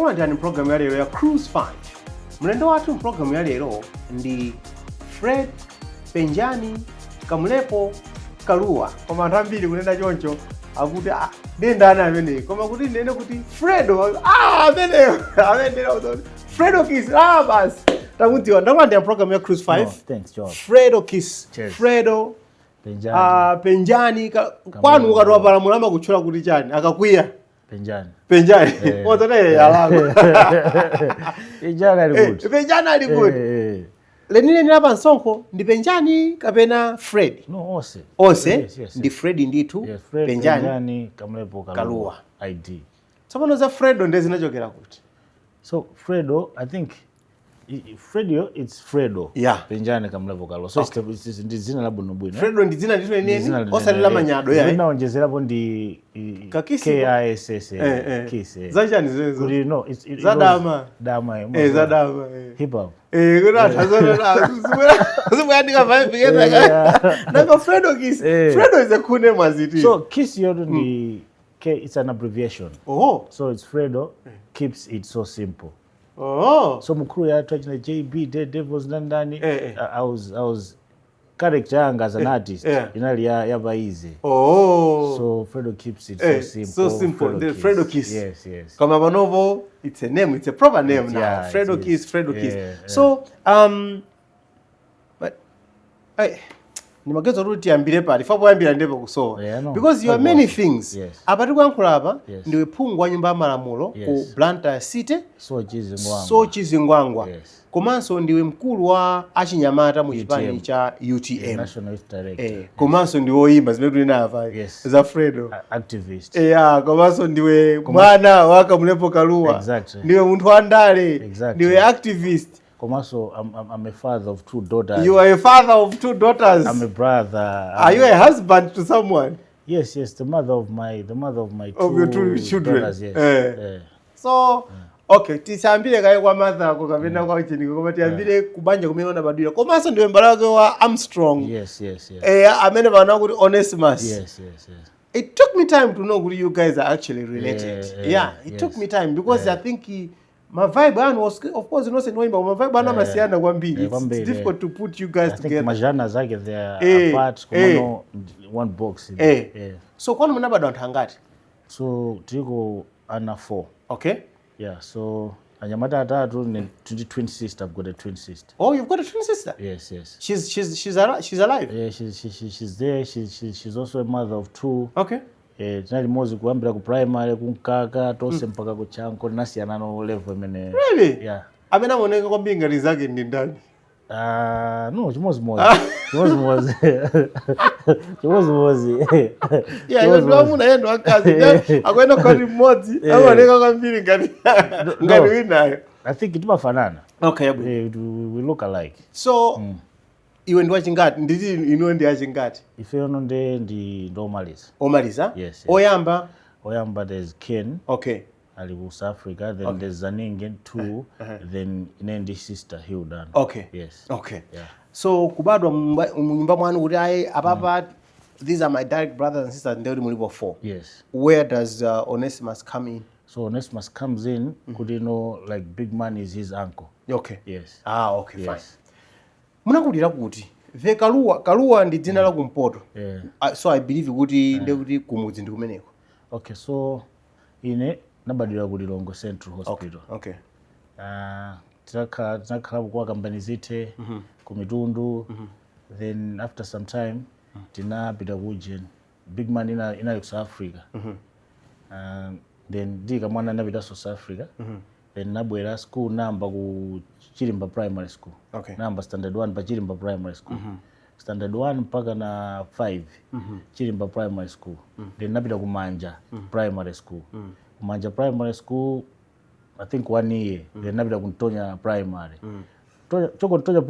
Takulandirani mpulogalamu ya lero ya Cruise 5. Mlendo wathu mpulogalamu ya lero ndi Fred Penjani Kamulepo Kaluwa, koma anthu ambiri kunena choncho akuti, "Ah, ndendani ameneyi?" Koma kuti ndinene kuti Fredo, ah, ameneyo ameneyo Fredo Kiss, ah, basi takudziwa. Ndakulandira mpulogalamu ya Cruise 5. No, thanks, George. Fredo Kiss. Cheers. Fredo Penjani. Penjani kwanu ukatiwapalamula amakutchula kuti chani akakwiya? Penjani. Penjani. Eh. Ozati yalako. Penjani ali good. Penjani ali good. Eh, eh. Lenileni la pansonkho ndi Penjani kapena Fred? No, onse. Onse. Yes. Ndi Fred ndithu. Yes, Fred Penjani. Penjani Kamlepo Kaluwa. Kaluwa. ID. Tsopano za Fredo ndiye zinachokera kuti? So Fredo, I think Fredo, it's Fredo. Penjani Kamlepo Kaluwa. So it's ndi dzina la bwino bwino. Fredo ndi dzina ndithu lenileni, osati la manyado ya. Ndinaonjezerapo ndi Kakisi. KISS. Eh. Kiss. Zachani zimenezo? Kuti no, it Za dama. Dama. Zadama, eh. Hip hop. Eh, kuti anthu azonena zimuyandika vibe kenaka nanga Fredo Kiss. Fredo is a cool name as it is. So Kiss yoto ndi K, it's an abbreviation. Oh. So it's Fredo keeps it so simple. Oh. So mukuru yathu achina JB Daredevils ndandani, Eh, eh. I was character yanga as an artist inali ya baize. Oh. So Fredo keeps it so simple. So simple. Fredo The Kiss. Fredo Kiss. Yes. Koma panopo it's a name, it's a proper name now. Yeah, Fredo it is. Kiss, Fredo Kiss. So but ay ndimagezo kuti tiyambire pali fa poyambira ndipo kusowa Yeah, no. because you are Quite many possible. things. Apa tikuyankhula apa ndiwe phungu wa nyumba ya malamulo ku Blantyre City, Soche Zingwangwa. Soche Zingwangwa. Yes. Komanso ndiwe mkulu wa achinyamata mu chipani UTM. cha UTM. National Youth Director. Eh, komanso ndiwe woyimba zimene tuli nayo Yes. za Fredo. Activist. Yeah, komanso ndiwe mwana wa Kamulepo Kaluwa. Exactly. Ndiwe munthu wa ndale. Exactly. Ndiwe activist. Komanso I'm a father of two daughters. You are a father of two daughters. I'm a brother. Are you a husband to someone? Yes, the mother of my Of your two children. daughters, yes. Eh. Eh. So okay, tisambire kaye kwa mother ako kapena kwa chiniko, koma tiyambire kubanja kumene unabadwira. Komanso ndiwe mbale wake wa Armstrong. Yes. Eh, amene pano kuti Onesimus. Yes. It took me time to know kuti you guys are actually related. Yeah, it took me time because I think ma vibe anu was, of course nonse ndioimba, ma vibe anu amasiyana kwambiri. Yeah, It's kwambiri, difficult to put you guys I think together. Majana zake, they are apart, komano one box. Eh. Yeah. So kwanu munabadwa anthu angati? So tiko ana four. Okay. Yeah, so anyamata atatu ne twin sister. I've got a twin sister. Oh, you've got a twin sister? Yes. She's alive? Yeah, she's there. She's also a mother of two. Okay. Eh, tinali limodzi kuyambira ku primary, kunkaka tonse mpaka ku Chanko, tinasiyana no level imene. Really? Yeah. Amene amaoneka kwambiri ngati zake ndi ndani? Ah, no, chimodzimodzi. Chimodzimodzi. Chimodzimodzi. Yeah, iwe ndi wamuna, yeye ndi wamkazi. Akuenda kwati mmodzi amaoneka kwambiri ngati winayo. I think timafanana. Okay, yabwino. Eh, we look alike. So iwe ndi wachingati? Nditi inuwe ndi achingati? Ifeyono nde ndi ndomaliza. Omaliza? Yes. Oyamba? Oyamba, there's Ken. Ali ku South Africa, then there's Zaninge two, then ine ndi sister Hilda. Yes. Okay. Yeah. So kubadwa munyumba mwanu kuti ayi, apapa these are my direct brothers and sisters, ndekuti mulipo four? Yes. Where does Onesimus come in? So Onesimus comes in kuti no, like, big man is his uncle. Yes. Ah, okay, fine. Yes. Munakulira kuti? The Kaluwa, Kaluwa ndi dzina la kumpoto. Yeah. So I believe kuti ndekuti kumudzi ndi kumeneko. Okay, so ine nabadwira ku Lilongwe Central Hospital. Tinakhala kwa Kambanizithe, ku Mitundu, then after some time tinapita ku Jen, big man inali ku South Africa. Then ndika mwana napitanso South Africa, then nabwera school namba ku Chilimba Primary School. Namba standard 1 pa Chilimba Primary School, standard 1 mpaka na 5 Chilimba Primary School. Then napita ku Manja Primary School. Ku Manja Primary School, I think one year, then napita ku Ntonya Primary. Choko Ntonya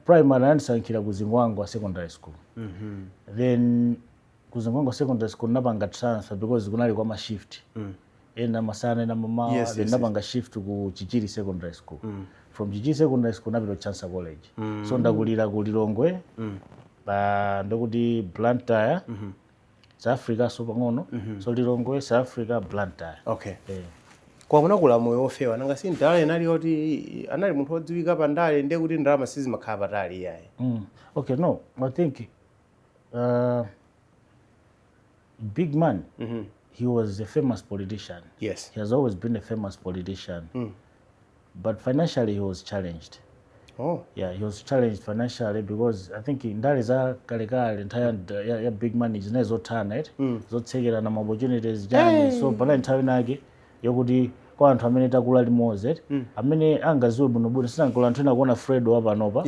Primary anandisankhira ku Zingwangwa Secondary School. Then ku Zingwangwa Secondary School napanga transfer because kunali kwa mashift, ena masana, ena mamawa. Then napanga shift ku Chichiri Secondary School. From Chichiri Secondary School napita ku Chancellor College. So ndakulira ku Lilongwe, pa ndikuti Blantyre, South Africa so pang'ono. So Lilongwe, South Africa, Blantyre. Okay. Eh. Kwa munakula moyo wofewa, nanga si ndale inali yoti anali munthu wodziwika pa ndale, ndiye kuti ndalama sizimakhala patali iyayi. Okay, no, I think Big Man, he was a famous politician. He has always been a famous politician, but financially he was challenged. Yeah, he was challenged financially because I think ndale za kalekale, nthawi ya Big Man, zinali zothana, right, zotsekerana ma opportunities chani. So panali nthawi nake yokuti kwa anthu amene takula limodzi, eti, amene angaziwe bwinobwino, sinankula anthu ena kuona Fredo wapanopa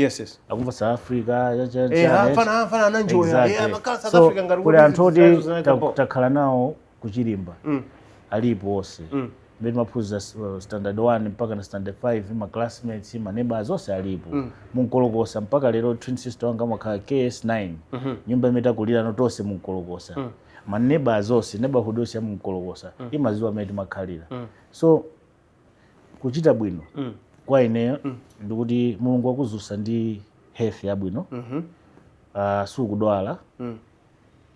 akumva South Africa chani, Fana ananjoya. Exactly. Amakhala South So Africa ngati kuli kuti anthu oti zinthu zinali takhala nawo kuchilimba, alipo onse mmene maphunzira standard 1 mpaka na standard 5, ma classmates, ma neighbors, onse alipo munkolokosa. Mpaka lero twin sister wanga amakhala KS9, nyumba imene takulira tonse munkolokosa. Ma neighbors onse, neighborhood yonse ya munkolokosa imaziwa amene timakhalira. So kuchita bwino kwa ineyo ndikuti Mulungu akuzusa ndi health yabwino, sukudwala,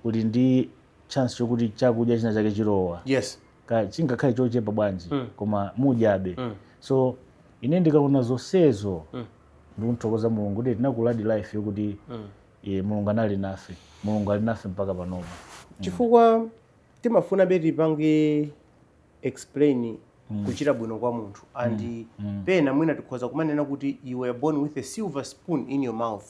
uli ndi chance yokuti chakudya china chake chilowa, ka chingakhale chochepa bwanji, koma mudyabe. So ine ndikaona zonsezo, ndikuthokoza Mulungu kuti tinakuladi life yokuti Mulungu anali nafe, Mulungu ali nafe mpaka panopa. Chifukwa timafuna be tipange explain kuchita bwino kwa munthu, and pena mwina tikhoza kumanena kuti you were born with a silver spoon in your mouth,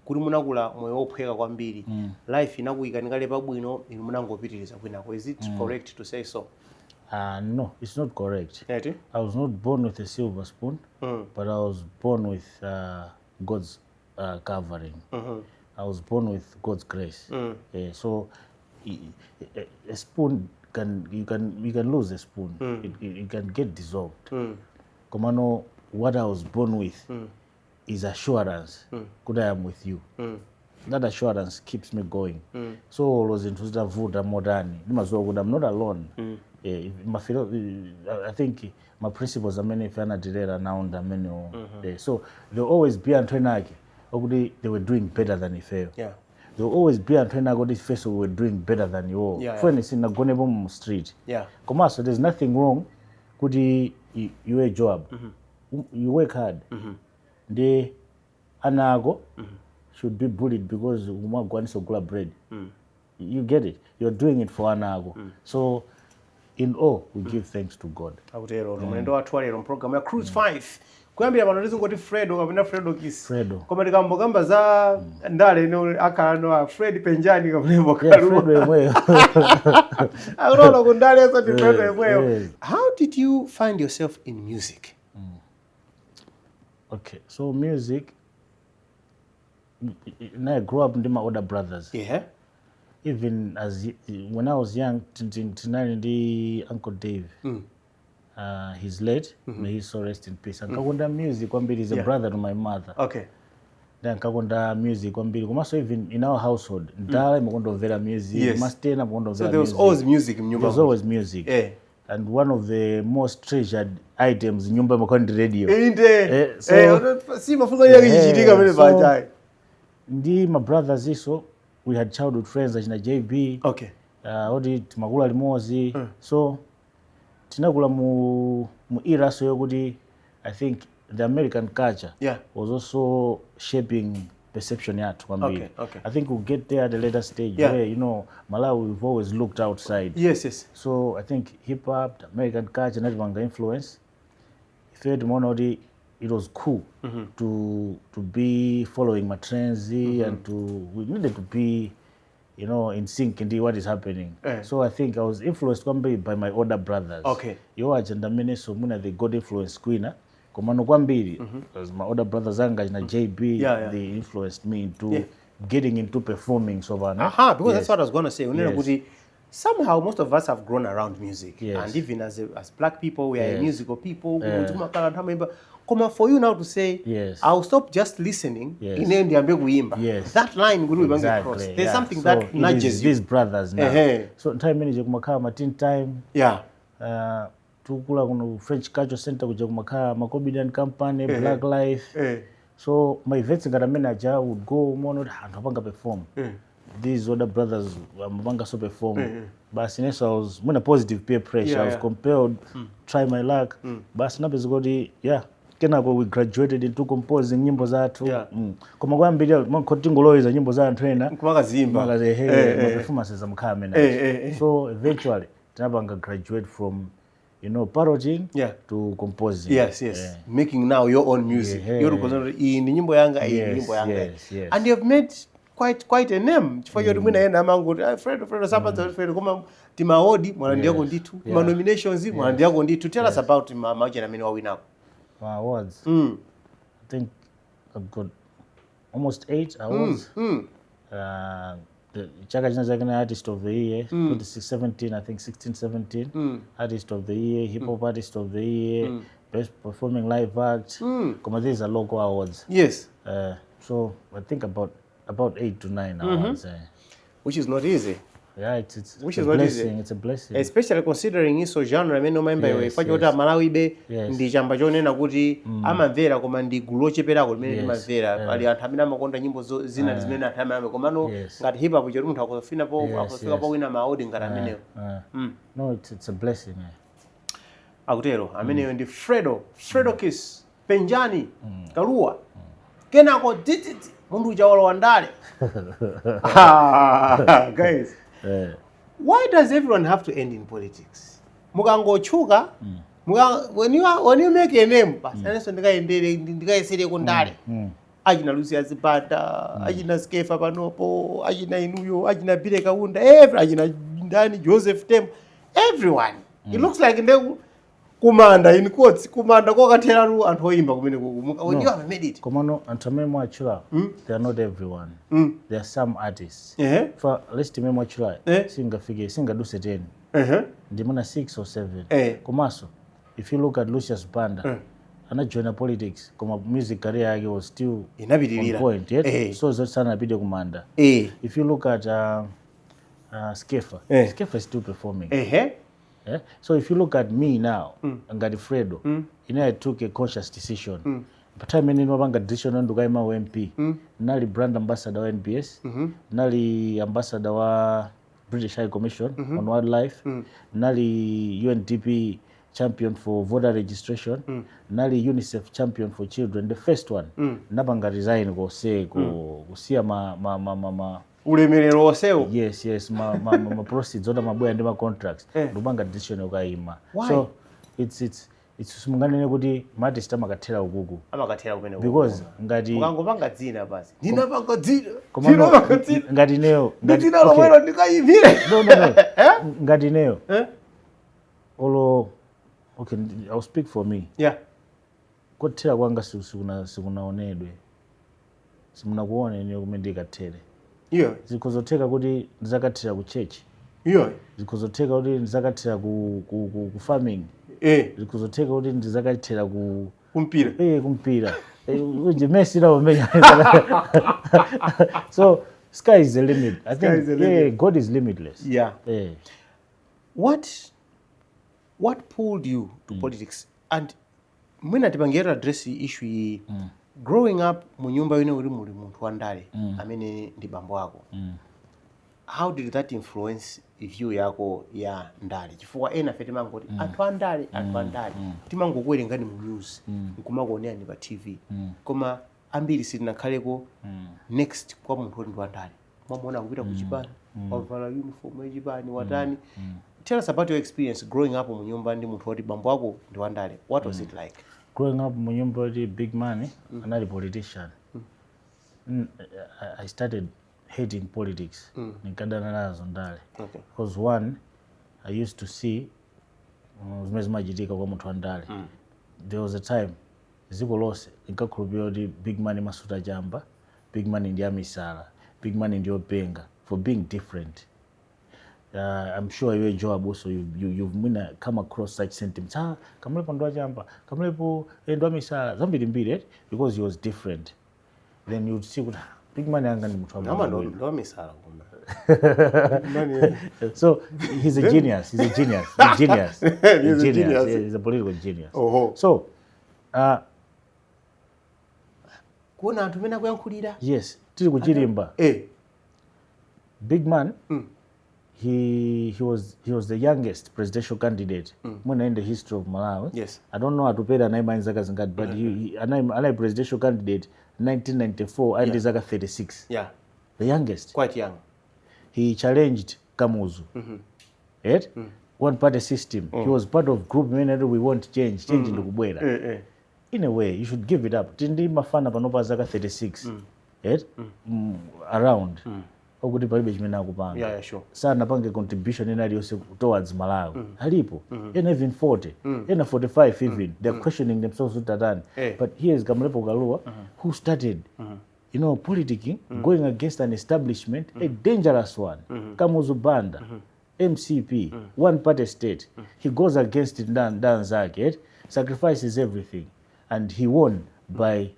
kuti munakula moyo wophweka kwambiri, life inakuyikani kale pabwino, inu munangopitiriza kwinako. Is it correct to say so? No, it's not correct. Eti? I was not born with a silver spoon, but I was born with God's covering. I was born with God's grace. So a spoon can you can lose a spoon. It can get dissolved. Komano what I was born with is assurance. Kuti I am with you. That assurance keeps me going. So olo zinthu zitavuta motani, ndimadziwa kuti I'm not alone. I think my principles amene ife anatilera nawo ndi amenewo. So there will always be anthu ena ake okuti they were doing better than ifeyo. There will always be anthu ena ake kuti ifeso we were doing better than iwo. Fene sinagonepo mu street. Komanso there's nothing wrong kuti iwe Joab, you work hard, ndi ana ako should be bullied because umagwanisa kugula bread. You get it? You're doing it for ana ako. So in all, we give thanks to God. Akutero mlendo wathu walero mpulogalamu ya Cruise 5. Kuyambira pano tizingoti Fredo kapena Fredo Kiss. Fredo. Koma tikambokamba za ndale ino, akhala no a Fred Penjani Kamulepo Yeah. Kaluwa. Fredo yemweyo. Akutola ku ndaleso ndi Fredo yemweyo. How did you find yourself in music? Okay, so music, and I grew up ndi my older brothers. Even as when I was young, tinali ndi Uncle Dave. He's late, may he so rest in peace. Ankakonda music kwambiri. He's a brother to my mother. Ndi ankakonda music kwambiri, komanso even in our household ndala imakondomvera music. Mastena So amakondomvera there was music. Always music mnyumba. There was always music. And one of the most treasured items nyumba imakhala ndi radio. Inde. So Si mafuko yake ichitika pamene pachayi. Ndi my brothers iso, we had childhood friends achina JB, oti timakula limodzi. So tinakula mu era so yokuti I think the American culture was also shaping perception yathu kwambiri. I think we'll get there at a later stage where, Malawi, we've always looked outside. So I think hip hop, the American culture inatipanga influence. Ife timaona kuti it was cool to be following my trends and to we needed to be in sync ndi what is happening. So I think I was influenced kwambiri by my older brothers. Iwo aja ndamenenso mwina they got influence kwina, komano kwambiri as my older brothers anga achina JB, they influenced me into getting into performing so pano. Aha, because that's what I was going to say. Unena kuti somehow most of us have grown around music. And even as black people, we are a musical people. Kumakhala anthu amaimba. Koma for you now to say, "I'll stop just listening, ine ndiyambe kuimba." That line kuti uyipange cross. There's something So that it nudges is you. These brothers now. So nthawi imene kumakhala ma teen time, tikukula kuno French Cultural Center kuja kumakhala Macomedian Company, Black Life. So ma events ngati amene aja would go, umaona kuti anthu apanga perform. These other brothers amapanga so perform, basi inenso I was mwina positive peer pressure. I was compelled try my luck. Basi napeza kuti, yeah, kenako we graduated into composing nyimbo zathu. Koma kwambiri tingoloweza nyimbo za anthu ena. Nkumakazimba. Makazi ehe. Ma performances amakhala amene. So eventually tinapanga graduate from parroting to composing. Yes, making now your own music. You're because iyi ndi nyimbo yanga, iyi ndi nyimbo yanga. And you have made quite a name, chifukwa choti mwina ena amangoti, "Ah, Fredo, Fredo sapadza Fredo," koma tima award mwalandiyako ndithu, tima nominations mwalandiyako ndithu. Tell us about mauchena amene wawinako. My awards. I think I've got almost eight awards. The chaka china chake na Artist of the Year, 2017, I think 16, 17, Artist of the Year, Hip Hop Artist of the Year, Best Performing Live Act. Koma these are local awards. So I think about 8 to 9 awards. Which is not easy. Yeah, it's Which a is not easy. blessing. It's a blessing. Especially considering iso genre imene umayimba iwe, chifukwa choti Amalawibe ndi chamba chonena kuti amamvera, koma ndi gulu locheperako limene limamvera. Pali anthu amene amakonda nyimbo zina zimene anthu amayamba, komano ngati hip hop, choti munthu akufinapo akufika powina ma award ngati amenewo. No, it's a blessing. Akutero ameneyo ndi Fredo, Fredokiss Penjani Kaluwa. Kenako dzitsitsi munthu uja walowa ndale. Ah, guys, why does everyone have to end in politics? Mukangotchuka, when you make a name, basi, anenso ndikayendere, ndikayesere kundale. Achina Lucius Banda, achina Skefa panopo, achina inuyo, achina Billy Kaunda, every achina ndani, Joseph Tembo, everyone. It looks like nde kumanda, in quotes, kumanda kokatheratu anthu oyimba kumene kuku. When you have made it. Komano anthu amene mwatchula, they are not everyone. There are some artists. For list imene mwatchula singafike, singaduse 10. Ndimuna 6 or 7. Komanso if you look at Lucius Banda, anajoina politics, koma music career yake was still on Inapitirira. point yet. So zoti sanapite kumanda. If you look at Skefa, Skefa is still performing. Yeah? So if you look at me now, ngati Fredo, I took a conscious decision. Pa time imene ndimapanga decision ndikayima u MP, nali brand ambassador wa NBS, nali ambassador wa British High Commission on Wildlife, nali UNDP champion for voter registration, nali UNICEF champion for children, the first one. Napanga resign kose kusiya ma Ulemerero onsewo. Yes, ma proceeds ota mabwera ndi ma contracts, ndikupanga decision yokayima. Why? So it's simunganene kuti ma artist amakathera ukuku. Amakathera kumene. Because ngati ukangopanga dzina, basi, ndinapanga dzina. Komano, Ndinapanga dzina. ngati ineyo Ndi ngati, dzina okay. lomwelo ndikayimire. No, ngati ineyo, Eh? olo, okay, I'll speak for me. Kothera kwanga sikunaonedwe, simunakuone ineyo kumene ndikathere. Zikhozotheka kuti ndizakathera ku church. Zikhozotheka kuti ndizakathera ku farming. Zikhozotheka kuti ndizakathera ku Kumpira. Kumpira. Unje Messi nawo menya. So sky is the limit, I Sky think. is the limit. Yeah, God is limitless. What pulled you to politics? And mwina tipangire address issue iyi, growing up mu nyumba ine uli muli munthu wandale amene ndi bambo ako, how did that influence view yako ya ndale? Chifukwa ena fe timangoti anthu andale, anthu andale, timangokuwerengani mu news, nkumakuonerani pa TV, koma ambiri sitinakhaleko next kwa munthu oti ndi wandale, mwamuona akupita ku chipani, wavala uniform yachipani, watani. Tell us about your experience growing up mu nyumba ndi munthu woti bambo ako ndi wandale. What was it like? Growing up mu nyumba yoti big man anali politician, I started hating politics. Ninkadana nazo ndale because one, I used to see zimene zimachitika kwa munthu wandale. There was a time dziko lonse linkakhulupirira kuti big man masuta chamba, big man ndi amisala, big man ndi openga for being different. I'm sure iwe Joab also you've mwina come across such sentiments. "Ah, Kamlepo ndo achamba, Kamlepo ndo amisala," zambirimbiri, eh? Because he was different. Then you'd see kuti, "Ah, big man anga ndi munthu Nama wabwino." ndo misala kuma. So he's a genius. He's a genius. He's a genius. He's a genius. Yeah, he's a political genius. Oho. So, Kuona anthu amene akuyankhulira. Yes, tili kuchilimba. Big man, he was the youngest presidential candidate mwina in the history of Malawi. I don't know Atupele anayima zaka zingati, but he anali presidential candidate 1994 ali ndi zaka 36, the youngest. Quite young. He challenged Kamuzu, right? One party system. He was part of group imene we want change, change ndikubwera. In a way, you should give it up. Tindi mafana panopa zaka 36, right? Around okuti palibe chimene akupanga, sanapange contribution ina iliyonse towards Malawi. Alipo ena even 40, ena 45 even, they're questioning themselves kuti tatani. But here is Kamlepo Kalua, who started politicking, going against an establishment, a dangerous one, Kamuzu Banda, MCP, one party state. He goes against it ndanzake, right? Sacrifices everything, and he won by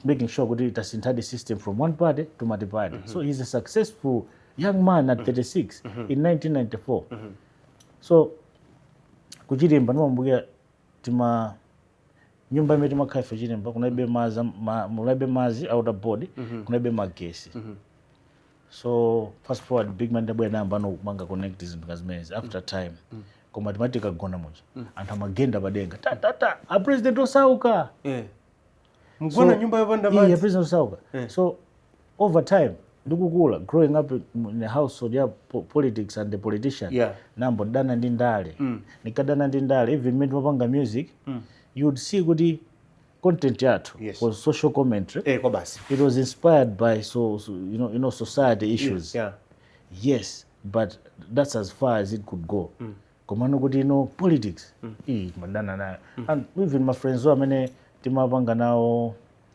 making sure kuti tasintha the system from one party to multi party. So he's a successful young man at 36 in 1994. So kuChirimba ndimakumbukira tima nyumba imene timakhala ife Chirimba kunalibe mazi, kunalibe mazi a water board, kunalibe magesi. So fast forward, big man tabwera namba ano kumanga connect zinthu ngazimenezi after time, koma timati tikagona muja anthu amagenda padenga, ta ta ta, a president osauka. Mugona nyumba yopanda Yeah, madzi. President osauka. So over time ndikukula, growing up in a household ya politics and the politician, nambo dana ndi ndale, nikadana ndi ndale. Even mmene timapanga music, you'd see kuti content yathu was social commentary. Eh, kwa basi. It was inspired by so society issues. Yes, but that's as far as it could go. Komano kuti politics iyi timadana nayo. And even my friends amene timapanga nawo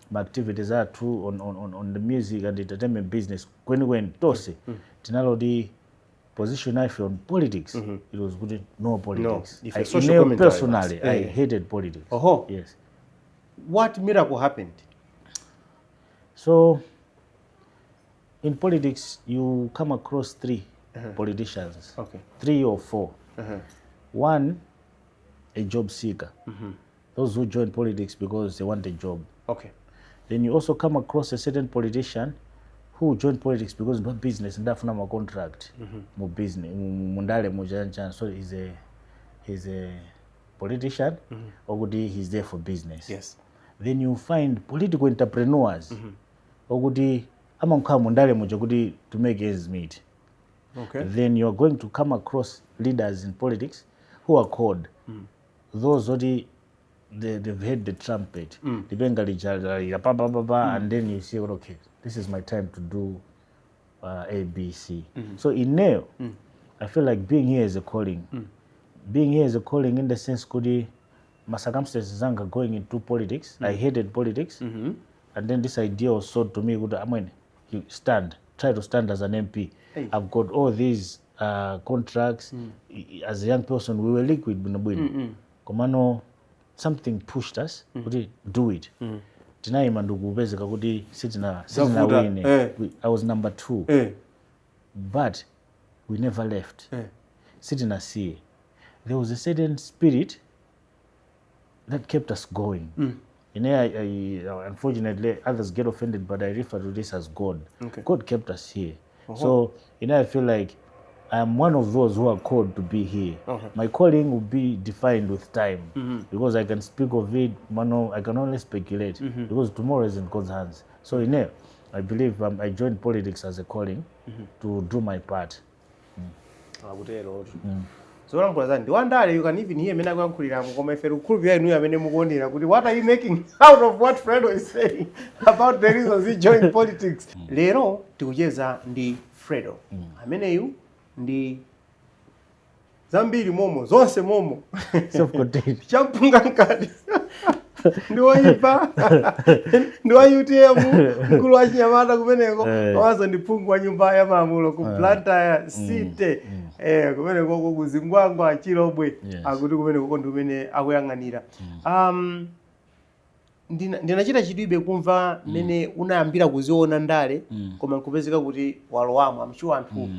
ma activities athu on the music and entertainment business, kwenikweni tonse tinaloti position ife on politics, it was kuti no politics. If a social Ineyo commentary personally, basi. I hated politics. Oho. Yes. What miracle happened? So in politics you come across three politicians, three or four. One, a job seeker, those who join politics because they want a job. Then you also come across a certain politician who joined politics because no business, ndafuna ma contract mu business, mundale muchanchan. So he's a politician okuti he's there for business. Then you find political entrepreneurs okuti amankhala mundale muja kuti to make ends meet. Then you're going to come across leaders in politics who are called, those oti they've heard the trumpet, lipenga lija lalira pa pa pa pa, and then you say, "Okay, this is my time to do A, B, C." So ineyo I feel like being here is a calling. Being here is a calling in the sense kuti my circumstances anga going into politics, I hated politics, and then this idea was sold to me kuti amwene, you stand, try to stand as an MP. Hey. I've got all these contracts. As a young person we were liquid bwinobwino, komano something pushed us kuti do it. Tinayima ndikupezeka kuti sitina Zavuta, sitinawine. eh. I was number two, but we never left. Sitinasiye. There was a certain spirit that kept us going. Unfortunately, others get offended, but I refer to this as God. God kept us here. So, I feel like I am one of those who are called to be here. My calling will be defined with time because I can speak of it, mano, I can only speculate because tomorrow is in God's hands. So, I believe I joined politics as a calling to do my part. Akutero zolankhula zani ndi wandale. You can even hear mene akuyankhuliramo, koma ife tikukhulupirira inuyo amene mukuonera kuti what are you making out of what Fredo is saying about the reasons he joined politics. Lero tikucheza ndi Fredo ameneyu ndi zambiri momo zonse momo. Self-contained. Champunga mkati, ndi woyipa, ndi wa UTM, mkulu wa chinyamata kumeneko, komanso ndi phungu wa nyumba ya malamulo ku Blantyre City, kumenekoko ku Zingwangwa Chilobwe. Akuti kumenekoko ndi kumene akuyang'anira. Ndinachita chidwibe kumva mmene unayambira kuziona ndale, koma nkupezeka kuti walowamo. I'm sure anthu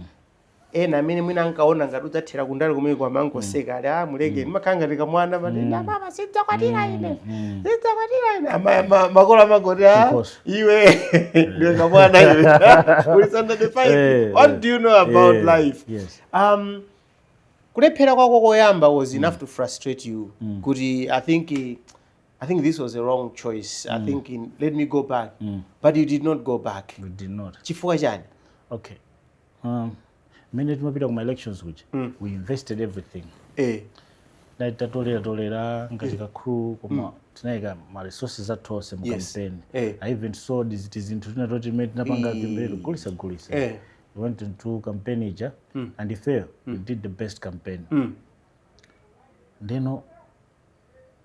Ena amene mwina ankaona ngati udzathera kundale kumene amangoseka, ali, "Ah, muleke." Ndimakhala ngati kamwana pati, "Mama, sidzakwatira ine, sidzakwatira ine." Makolo amangoti, "Ah, Chinkoso. iwe ndiwe kamwana iwe, uli standard 5. What do you know about life?" Kulephera kwako koyamba was enough to frustrate you kuti I think this was a wrong choice. I think let me go back, but you did not go back. We did not. Chifukwa chani? Okay, mmene timapita kuma elections kuja, we invested everything. Tinali tatolera tolera ngati ka crew, koma tinayika ma resources athu onse mu campaign. I even sold ziti zinthu tinatoti imene tinapanga campaign, kugulisa gulisa. We went into campaign ija and ifeyo we did the best campaign. Ndeno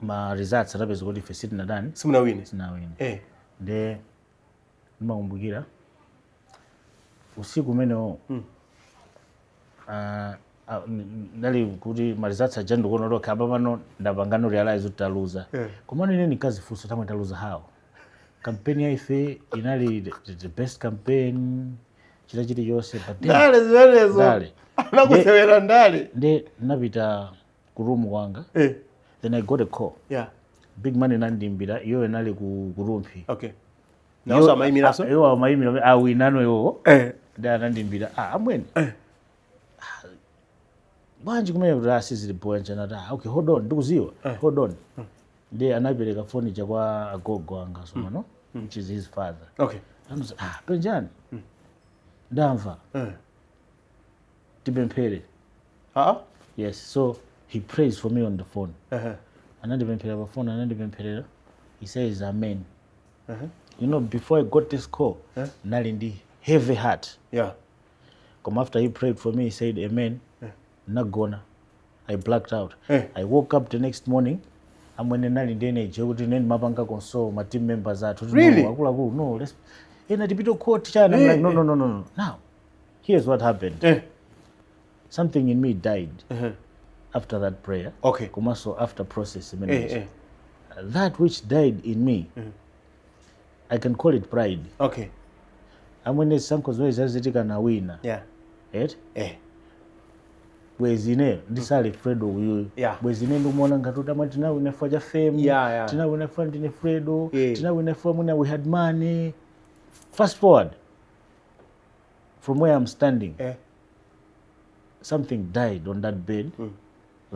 ma results atapeza kuti ife sitinadani. Simunawine. Sitinawine. Nde ndimakumbukira usiku umenewo, ndali kuti ma results aja, ndikuona kuti okay, apa pano ndapangano realize kuti taluza. Komano ine ndinkazifunsa, tamwe taluza how? Campaign ya ife inali the best campaign, chita chilichonse, but then Ndale zimenezo. Ndale. Anakusewera ndale. Nde napita ku room kwanga. Then I got a call. Big man inandimbira, iyo inali ku Rumphi. Okay, nawonso amayimiraso. Iwo amayimira, awinano iwowo. Ndi anandimbira, "Ah, amwene, ah, bwanji kumene?" Kuti asizili bwanji, anati, "Ah, okay, hold on, ndikuziwa, hold on." Ndi anapereka foni ija kwa agogo anga somano, which is his father. Anuza, "Ah, Penjani, ndamva, tipemphere." Yes, so he prays for me on the phone. Anandipempherera pa phone, anandipempherera. He says amen. Before I got this call, nali ndi heavy heart. Koma after he prayed for me, he said amen, nagona, I blacked out. I woke up the next morning, amwene, nali ndi energy yokuti ine ndimapanga console ma team members athu kuti, Really? "No, akuluakulu, no, let's ena tipite court chana." I'm like, "No, no, no, no, no." Now here's what happened. Something in me died after that prayer. Komanso after process imeneyi, that which died in me, I can call it pride. Amwene, zisankho zimene zazitika nawina, right? Bwezi ine ndisali Fredo uyuyu. Bwezi ine ndikumaona ngati kuti amati tinawina chifukwa cha fame, tinawina chifukwa ndine Fredo, tinawina chifukwa mwina we had money. Fast forward from where I'm standing, something died on that bed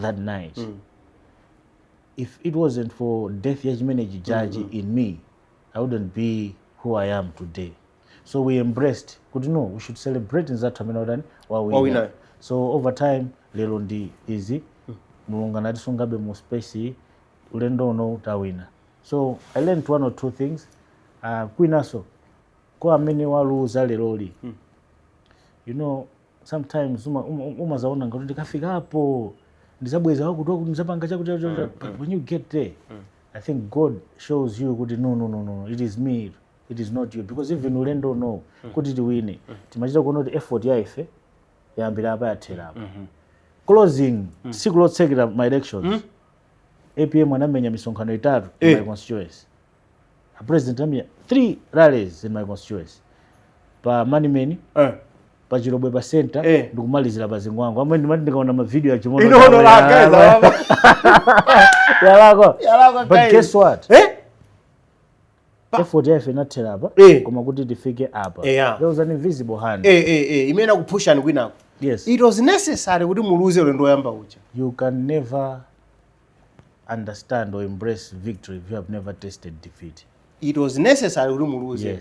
that night. If it wasn't for death ya chimene chijaji in me, I wouldn't be who I am today. So we embraced kuti no, we should celebrate nzathu amene watani, wawina. Wawina. So over time, lero ndi izi, Mulungu anatisungabe mu space iyi, ulendo uno tawina. So I learned one or two things. Kwinaso kwa amene waluza leroli, sometimes umazaona ngati ndikafikapo ndizabweza wakuti wakuti, ndizapanga chakuti chakuti, chakuti. But when you get there, I think God shows you kuti no, no, no, no, it is me, it is not you. Because even ulendo no kuti tiwine, timachita kuona kuti effort ya ife yayambira apa, yathera apa. Closing tsiku lotsekera ma elections, APM anamenya misonkhano itatu in my constituency. A president anamenya three rallies in my constituency, pa Manimeni, pa Chilobwe pa center, ndikumalizira pa Zingwangwa. Amwe ndimati ndikaona mavideo ya Chimono, Inono la guys, yalako. Yalako, But guys. guess what? Effort yafe inathera apa, koma kuti tifike apa, there was an invisible hand. Imene akupushani kwinako. Yes. It was necessary kuti muluze ulendo woyamba uja. You can never understand or embrace victory if you have never tasted defeat. It was necessary kuti muluze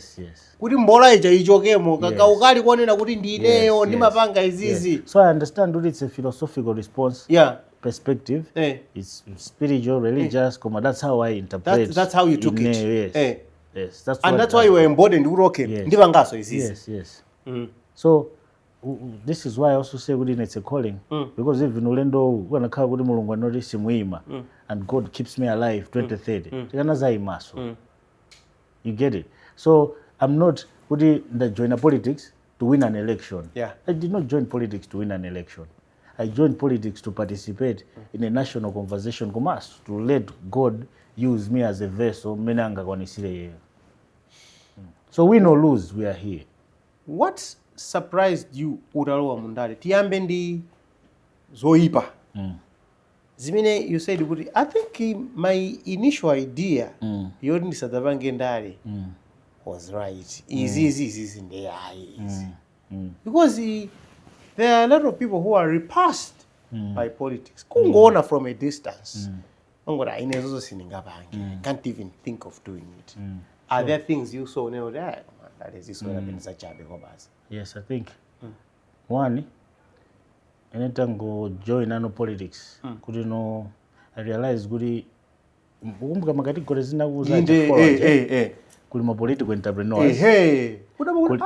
kuti mbola ija ichokemo, kaukali kuonena kuti ndineyo ndimapanga izizi. So I understand that it's a philosophical response, perspective. It's spiritual, religious, koma that's how I interpret. That's how you took it. Yes. Yes, that's And what that's why you were emboldened kuti okay, ndipangaso izizi. Yes. So this is why I also say kuti it's a calling, because even ulendo ukanakhala kuti Mulungu anoti simuyima and God keeps me alive 2030, tikanazayimaso. You get it? So I'm not kuti ndajoina politics to win an election. I did not join politics to win an election. I joined politics to participate in a national conversation, komanso to let God use me as a vessel mmene angakwanisire yeyo. So win or lose, we are here. What Surprised you utalowa mundale? Tiyambe ndi zoyipa zimene you said kuti, "I think my initial idea yoti ndisadzapange ndale was right. Izi, izi, izi ndi ayi izi," because there are a lot of people who are repulsed by politics, kungoona from a distance, ongoti, "Aine zozo sindingapange, I can't even think of doing it." Are there things you saw unena kuti, "Ayi, ndale zisowera pene zachabe kobasi"? Yes, I think one, ine tango join ano politics kuti, no, I realize kuti, ukumbuka ma categories zinakuza? Inde, eh. Kuli ma political entrepreneurs. Ehe, kudaba kuti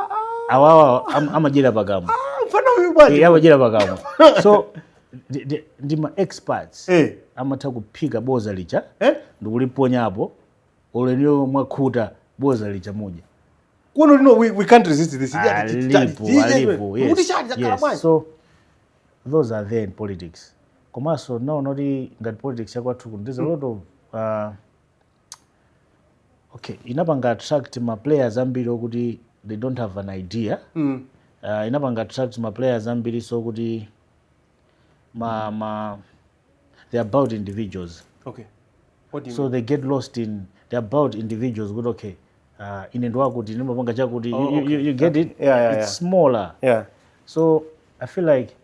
Awawa amadyera pakamwa. Ah, mfana uyu bwanji? Eh, amadyera pakamwa. So ndi ma experts, amatha kuphika boza licha ndikuliponyapo, oleniyo mwakhuta boza licha mudya. Kuno lino we can't resist this. Alipo, alipo. Kuti Yes, chati chakhala yes. bwanji? So those are there in politics. Komanso naona kuti ngati politics yakwathu kuno, there's a lot of okay, inapanga attract ma players ambiri okuti they don't have an idea. Inapanga attract ma players ambiri, so kuti ma they're about individuals. Okay, what do you So they get lost in, they're about individuals, kuti, okay, ine ndiwakuti, ndimapanga chakuti. Oh, You get it? Yeah. It's smaller. So I feel like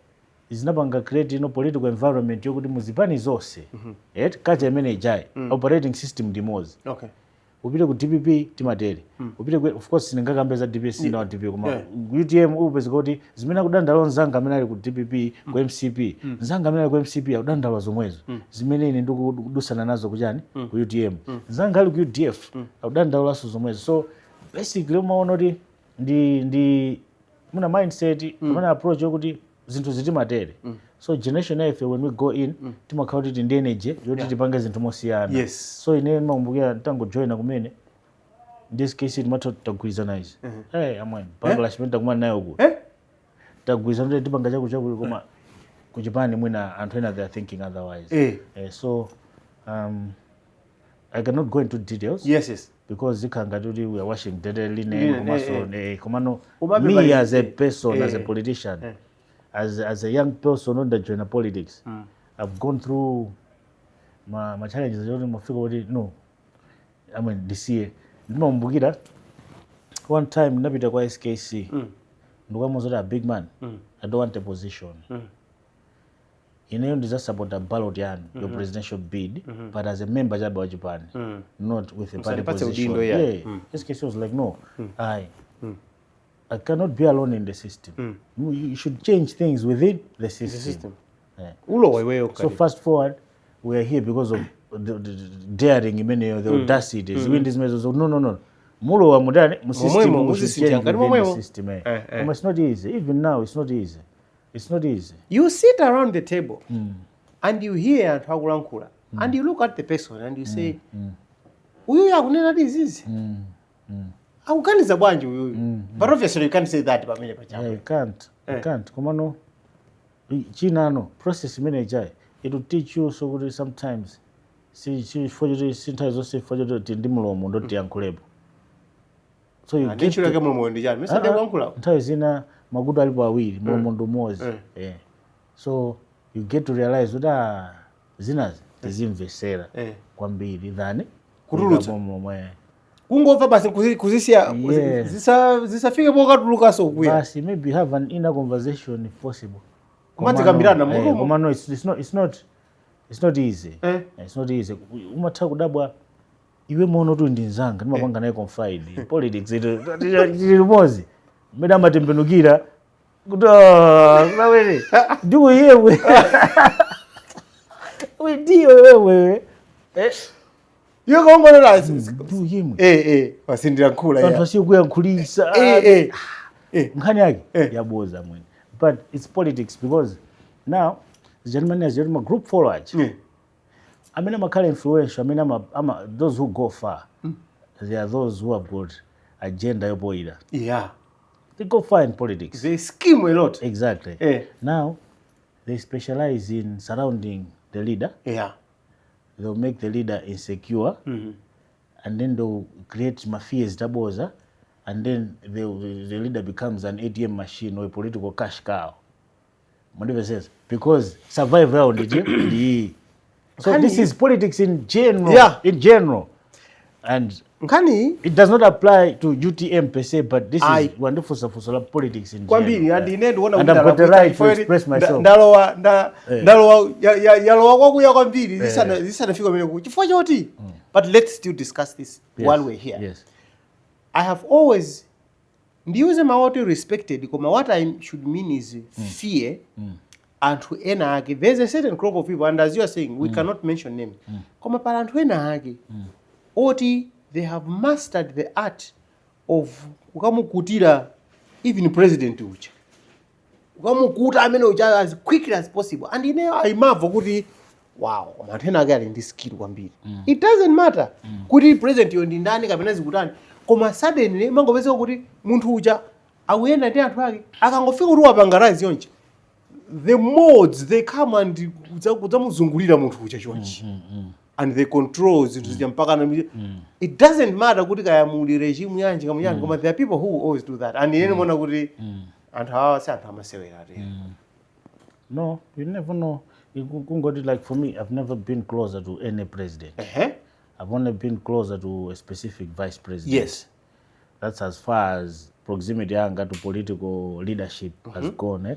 zinapanga create ino political environment yokuti muzipani zonse, right, culture imene ijayi, operating system ndimodzi. Upite ku DPP timatere, upite ku, of course sindingakambe za DPP, sina wa DPP, koma UTM upeza kuti zimene akudandaula nzanga amene ali ku DPP, ku MCP, nzanga amene ali ku MCP akudandaula zomwezo zimene ine ndikudusana nazo kuchani, ku UTM. Nzanga ali ku UDF akudandaulanso zomwezo. So basically umaona kuti ndi muna mindset kapena approach yokuti zinthu zitimatere. So generation ife, when we go in, timakhala kuti ndi energy yoti tipange zinthu mosiyana. So ine ndimakumbukira ntangojoyina kumene ndi SKC, timatha tagwirizana izi. Hey, amwene, backlash imene takumana nayo ku Eh? tagwirizana kuti tipanga chaku chaku, koma kuchipani mwina anthu ena, they are thinking otherwise. So I cannot go into details because zikhala ngati kuti we are washing dirty linen. Linen, Komanso komano Komabe me as a person, as a politician, as a young person ndajoina politics, I've gone through ma challenges yoti mafika kuti, no, I mean, ndisiye. Ndimakumbukira one time ndinapita kwa SKC, ndikukamuuza kuti, "A big man, I don't want a position. Ineyo ndizasapota ballot yanu, your presidential bid, but as a member chabe wa chipani, not with a party Musandipatse position." udindo, yeah. Yeah. SKC was like, "No, I cannot be alone in the system. You should change things within the system." System. Yeah. Ulowa iweyo. So fast forward, we are here because of the daring imeneyo, the audacity, ziwindi zimenezo. So no, mulowa mutani mu system, Momwemo, we should muzisintha change ngati within the momwemo. system, eh. Eh. Koma it's not easy. Even now it's not easy, it's not easy. You sit around the table and you hear anthu akulankhula and you look at the person and you say, "Uyuyu akunena ti izizi, akuganiza bwanji uyuyu?" But obviously you can't say that pamene pachapo. Yeah, you can't, you can't. Komano chinano process imene ijayi, it will teach you so kuti sometimes si chifukwa choti, si nthawi zonse chifukwa choti ndi mlomo ndoti tiyankhulepo. So you get Ntchito yake mlomo ndi chani? Mesa kuyankhula? Nthawi zina makutu alipo awiri, mlomo ndi umodzi. Yeah. So you get to realize kuti, ah, zinazi tizimvesera kwambiri than Kutulutsa. kuyikapo mlomo, eh. Kungomva basi, kuzisiya zisafike pokatulukaso kuya. Basi, maybe have an inner conversation if possible. Kumadzikambirana Komano, murumu. komano it's not easy. It's not easy. Umatha kudabwa iwe mono kuti ndi nzanga, ndimapanga naye confide politics, tili limodzi, mmene amatembenukira kuti, "Ah, nawene ndikuyewe we ndiwe wewe." Iwe kaongolera. Ndikuyemwe. Eh, wasindiyankhula. Anthu asiye kuyankhulisa. Eh. Nkhani yake yaboza mwene, but it's politics, because now gentlemen, as ma group followers amene amakhala influential, amene ama, those who go far, they are those who have got agenda yopoyira. They go far in politics. They scheme a lot. Exactly. Now they specialize in surrounding the leader. They'll make the leader insecure and then they'll create mafias taboza. And then the leader becomes an ATM machine or a political cash cow. Mwandimvetsetsa? Because survival yawo ndi. So this is politics in general. In general. And Nkhani it does not apply to UTM per se, but this Aye. is wandifunsa la politics in Kwambiri. general. And ine ndikuona And I've got the right to express myself. Ndalowa yalowa kwakuya kwambiri zisanafika pamene chifukwa choti, but let's still discuss this while we're here. I have always, ndiuze mawu oti respected, koma what I should mean is fear anthu ena ake. There's a certain group of people, and as you are saying, we cannot mention names, koma pala anthu ena ake oti they have mastered the art of kukamukutira even president uja, kukamukuta amene uja as quickly as possible. And ineyo ayimabva kuti wow, koma anthu ena ake ali ndi skill kwambiri. It doesn't matter kuti president yo ndi ndani kapena zikutani, koma suddenly mangopezeka kuti munthu uja akuyenda ndi anthu ake, akangofika kuti wapanga rise yonje, the mods, they come and kudzamuzungulira munthu uja chonchi and they control zinthu zija mpaka it doesn't matter kuti kaya muli regime yanji kamu yanji, koma there are people who always do that. And ine ndimaona kuti anthu awa si anthu amasewera ati. No, you never know. Kungoti like for me, I've never been closer to any president. I've only been closer to a specific vice president. That's as far as proximity yanga to political leadership has gone. Eh?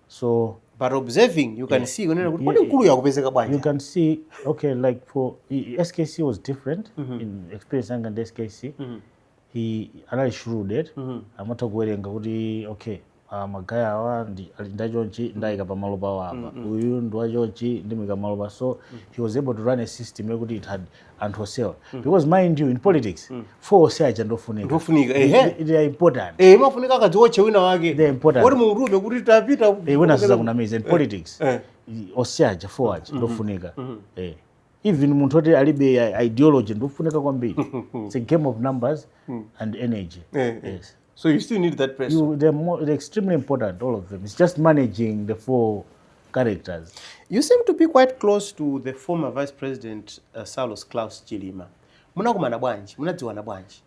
So But observing, you can see kunena kuti kodi mkulu yakupezeka bwanji? You can see, okay, like for SKC was different in experience yanga ndi SKC. He anali shrewd, eh? Amatha kuwerenga kuti okay, ma guy awa ali ndachonchi, ndayika pamalo pawo apa, uyu ndi wachonchi, ndimuyika pamalo pa. So he was able to run a system yakuti it had anthu osewa, because mind you, in politics four ose aja ndofunika. Ndofunika, ehe. They are important. Eh, imafunika akadziwotche wina wake. They're important. Oti murume kuti tapita. Eh, wina sizakunamiza, in politics ose aja, four aja ndofunika. Eh. Even munthu oti alibe ideology ndofunika kwambiri. It's a game of numbers and energy. Yes. So you still need that person. They're extremely important, all of them. It's just managing the four characters. You seem to be quite close to the former Vice President, Saulos Klaus Chilima. Munakumana bwanji? Munadziwana bwanji?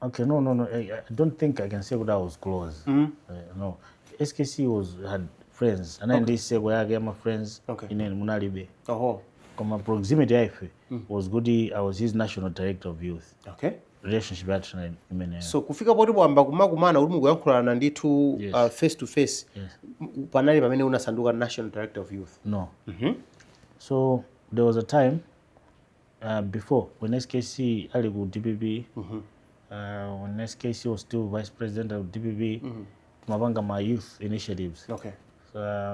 Okay, no. I don't think I can say that I was close. No. SKC was had friends. And then this circle yake ama friends. Ine munalibe. Oho. Koma proximity yaife was good. I was his national director of youth. Relationship yathu na imeneyo. So kufika poti mwamba kumakumana kuti mukuyankhulana ndithu Yes. Face to face, Yes. panali pamene unasanduka national director of youth? No. So there was a time before when SKC ali ku DPP, when SKC was still vice president of DPP, timapanga ma youth initiatives.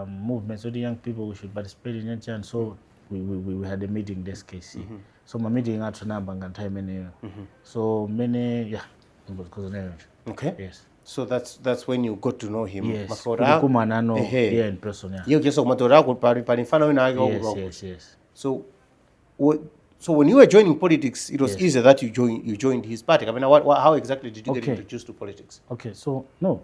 Movements, so the young people, we should participate in it, and so we had a meeting with SKC. So ma meeting athu namba nthawi imeneyo. So many, yeah, because Yes. So that's when you got to know him? Yes. Mafora. Kukumana no Ehe. yeah, in person, yeah. Iye kuchesa kumatorako pali mfano wina ake wakuti. Yes. So when you were joining politics, it was easier that you joined his party. I mean, how exactly did you get introduced to politics? Okay, so no,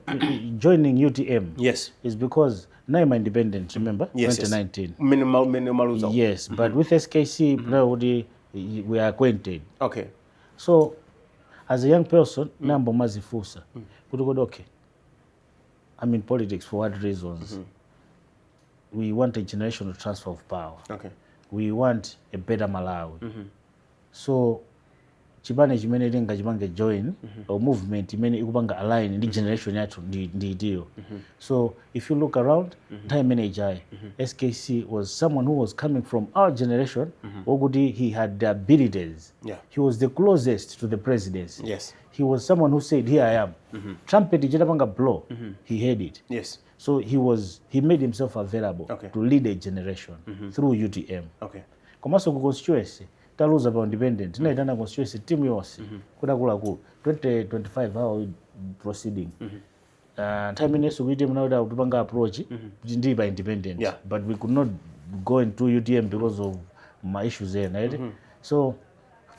joining UTM is because now I'm independent, remember? Yes. 2019. Mene maluza. Yes, but with SKC, now we are acquainted. So, as a young person, nambo mazifusa. Kuti kodi, okay, I'm in politics for what reasons? We want a generational transfer of power. We want a better Malawi. So, chipani chimene tingachipange join or movement imene ikupanga align ndi generation yathu ndi itiyo. So if you look around, nthawi imene ijayi SKC was someone who was coming from our generation, wokuti he had the abilities. He was the closest to the presidency. He was someone who said, "Here I am." Trumpet ichitapanga blow, he heard it. So he made himself available to lead a generation through UTM. Komanso ku constituency taluza pa independent, tinayitana constituency team yonse kuti akuluakulu, 2025, how are we proceeding? Nthawi imenenso ku UTM nakuti akutipanga approach kuti ndili pa independent, but we could not go into UTM because of my issues ena, right? So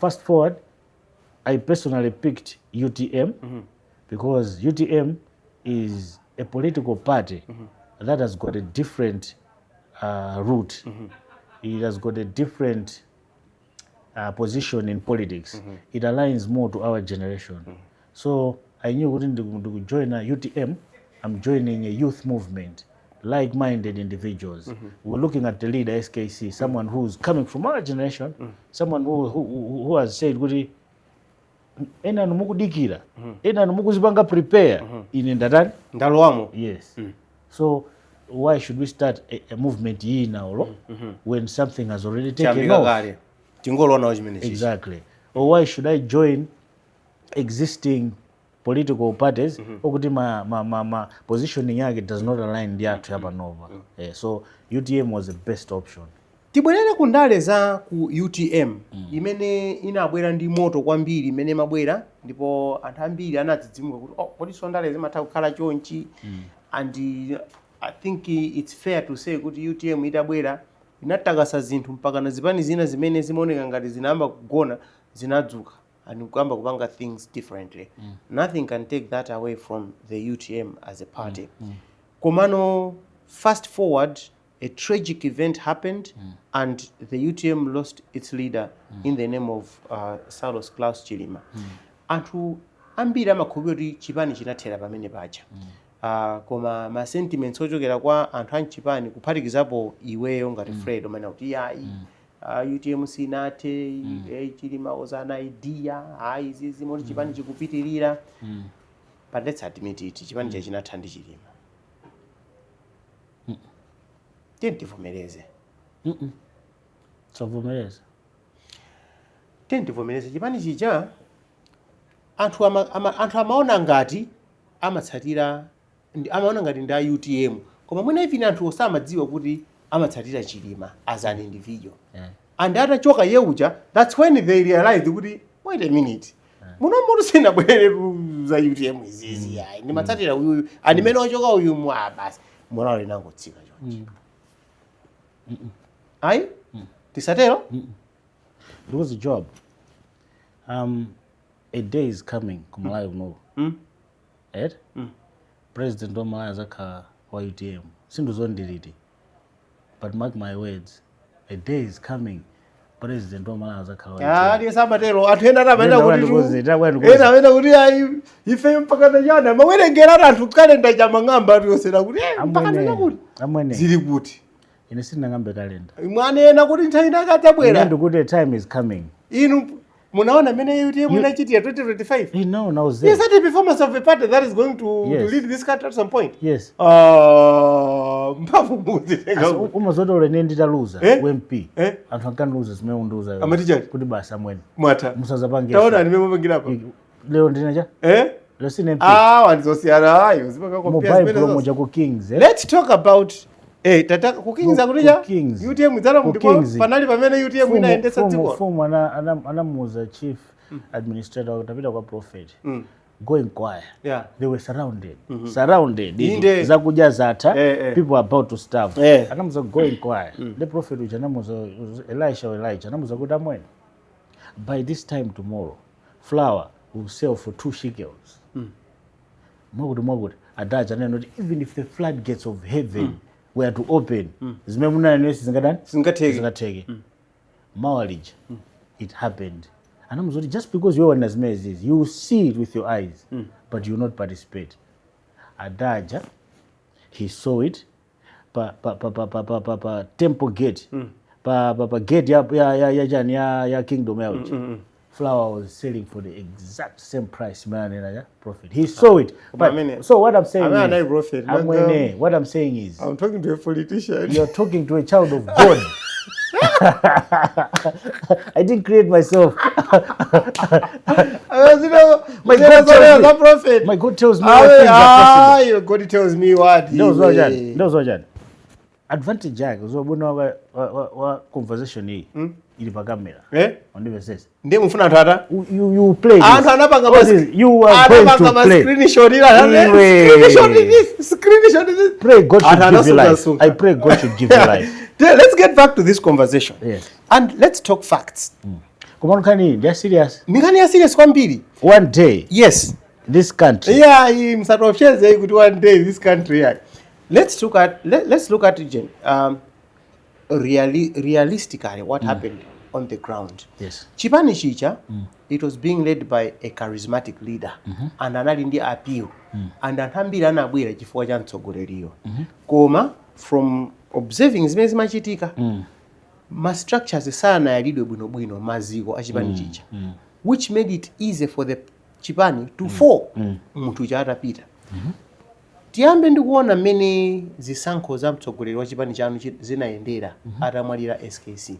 fast forward, I personally picked UTM because UTM is a political party that has got a different route. It has got a different position in politics. It aligns more to our generation. So I knew kuti ndikujoina UTM, I'm joining a youth movement, like-minded individuals. We're looking at the leader SKC, someone who's coming from our generation, someone who has said kuti enanu mukudikira, enanu mukuzipanga prepare, ine ndatani? Ndalowamo. Yes. So why should we start a movement ina olo when something has already taken Chiyambika off? Kale tingolonawo chimene chichi. Exactly. Or why should I join existing political parties okuti ma positioning yake does not align ndi athu yapanova? Eh, so UTM was the best option. Tibwerere ku ndale za ku UTM imene inabwera ndi moto kwambiri, imene imabwera ndipo anthu ambiri anadzidzimuka kuti, "Oh, kodi so ndale zimatha kukhala chonchi?" And I think it's fair to say kuti UTM itabwera inatakasa zinthu mpaka na zipani zina zimene zimaoneka ngati zinayamba kugona zinadzuka and kuyamba kupanga things differently. Nothing can take that away from the UTM as a party. Komano fast forward, a tragic event happened and the UTM lost its leader in the name of Saulos Klaus Chilima. Anthu ambiri amakhulupirira kuti chipani chinathera pamene paja. Koma ma sentiments ochokera kwa anthu amchipani, kuphatikizapo iweyo ngati Fred, umanena kuti yayi, UTM sinathe, Chilima was an idea, ayi, zizi moti chipani chikupitirira. But let's admit it, chipani cha chinatha ndi Chilima. Tiye tivomereze. Savomereza. Tiye tivomereze, chipani chija anthu amaona ngati amatsatira amaona ngati ndi a UTM, koma mwina even anthu samadziwa kuti amatsatira Chilima as an individual. And atachoka yeuja, that's when they realized kuti, "Wait a minute, muno mutu sinabwere za UTM izizi, ayi, ndimatsatira uyuyu, and imene wachoka uyu mwa basi morale inangotsika chonchi." Ayi, tisatero. Because the job, a day is coming kumalawi kunoku, right? President wa Malawi azakhala wa UTM. Sindizondiliti, but mark my words, a day is coming, president wa Malawi azakhala wa UTM. Ali samatero, anthu ena amene Ndabwera kuti ndikuze, ndabwera ndikuze. Ena amene kuti ayi, ife mpaka nachana mawerengera anthu kalenda chamang'amba atiyosera kuti mpaka Amwene, nachakuti amwene, zili kuti? Ine sindinang'ambe kalenda. Mwanena kuti nthawi Ine inakadzabwera. ndikuti a time is coming. Inu munaona mmene UTM inachitira 2025? No, I was there. Is that the performance of a party that is going to Yes. lead this country at some point? Yes. Mphamvu muzitenga. Umazoti ine nditaluza Eh? MP, Eh? anthu ankandiluza zimene undiuza Amati chani? kuti basi amwene, Mwatha. musazapange. Taona ndimene mupangira apa. Lero ndinacha? Eh? Lero sine MP. Ah, wandizosiyana ayo zipanga Mu compare Bible zimene zonse. moja ku Kings, eh? Let's talk about tata ku Kings akuti Ku Kings. UTM idzala Ku ndipo Kings. panali pamene UTM inayendetsa dziko. Mfumu anamuuza chief administrator kuti tapita kwa prophet, go inquire. They were surrounded, surrounded. Inde. Zakudya zatha. Eh. People are about to starve. Anamuuza, "Go inquire." The prophet uja anamuuza, Elisha or Elijah, anamuuza kuti, "Amwene, by this time tomorrow flour will sell for 2 shekels." Mwakuti mwakuti adaja anena kuti even if the floodgates of heaven were to open, zimene munanenesi zingadani? Zingatheke. Zingatheke. Mawa lija it happened. Anamuuza kuti just because you wana zimene zizi, you see it with your eyes, but you will not participate. Adaja, he saw it pa temple gate, pa gate ya chani, ya kingdom yauja, flour was selling for the exact same price imene anena ya prophet. He saw it. But, so what I'm saying Amene is, anali prophet, amwene, what I'm saying is, I'm talking to a politician. You're talking to a child of God. I didn't create myself. My prophet. My God tells me all things are possible. Ah, God tells me what? Ndozwa chani? Ndozwa chani? Advantage yake uzobona wa conversation iyi ili pa camera. Eh? Ondimvesesa? Ndiye mufuna anthu ata? You play this. Anthu anapanga What is, you are going to play. Screenshot ila. Iwe. Screenshot this. Screenshot this. Pray God should Anthu give you life. anasunga-sunga. I pray God should give you life. Let's get back to this conversation. Yes. And let's talk facts. Koma nkhani ndi serious. Nkhani ya serious kwambiri. One day this country Yeah, msatopseze kuti one day this country, yeah. Let's look at it, realistically what happened. on the ground. Chipani chija, it was being led by a charismatic leader and anali ndi appeal and anthu ambiri anabwera chifukwa cha mtsogoleriyo. Koma from observing zimene zimachitika, ma structures sanayalidwe bwinobwino, maziko a chipani chija, which made it easy for the chipani to fall munthu uja atapita. Tiyambe ndikuona mmene zisankho za mtsogoleri wa chipani chanu zinayendera atamwalira SKC.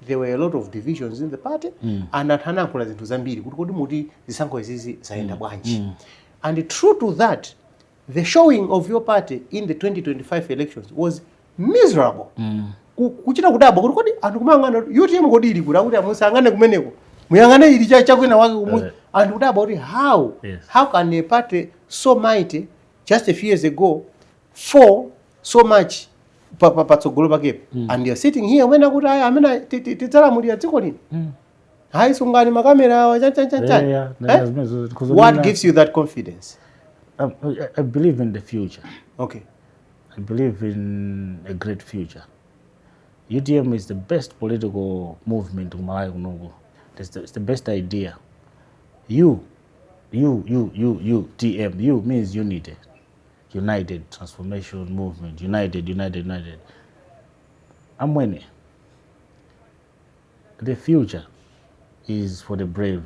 There were a lot of divisions in the party and anthu anayankhula zinthu zambiri kuti kodi muti zisankho izizi zayenda bwanji? And true to that, the showing of your party in the 2025 elections was miserable. Kuchita kudabwa kuti kodi anthu kumayang'ana UTM kodi ili kuti, akuti musayang'ane kumeneko, muyang'ane ili chakwina wake kumu. Anthu kudabwa kuti how how can a party so mighty just a few years ago fall so much patsogolo pakepo? And you're sitting here umene akuti aya amene tidzalamulira dziko lino, hayi, sungani makamera awa, chan chan chan chan. Yeah, Eh? Zimene What gives you that confidence? I believe in the future. I believe in a great future. UTM is the best political movement ku Malawi kunoku. It's the best idea. U, U, U, U, U, T, M. U means unity. United Transformation Movement. United, united, united. Amwene, the future is for the brave.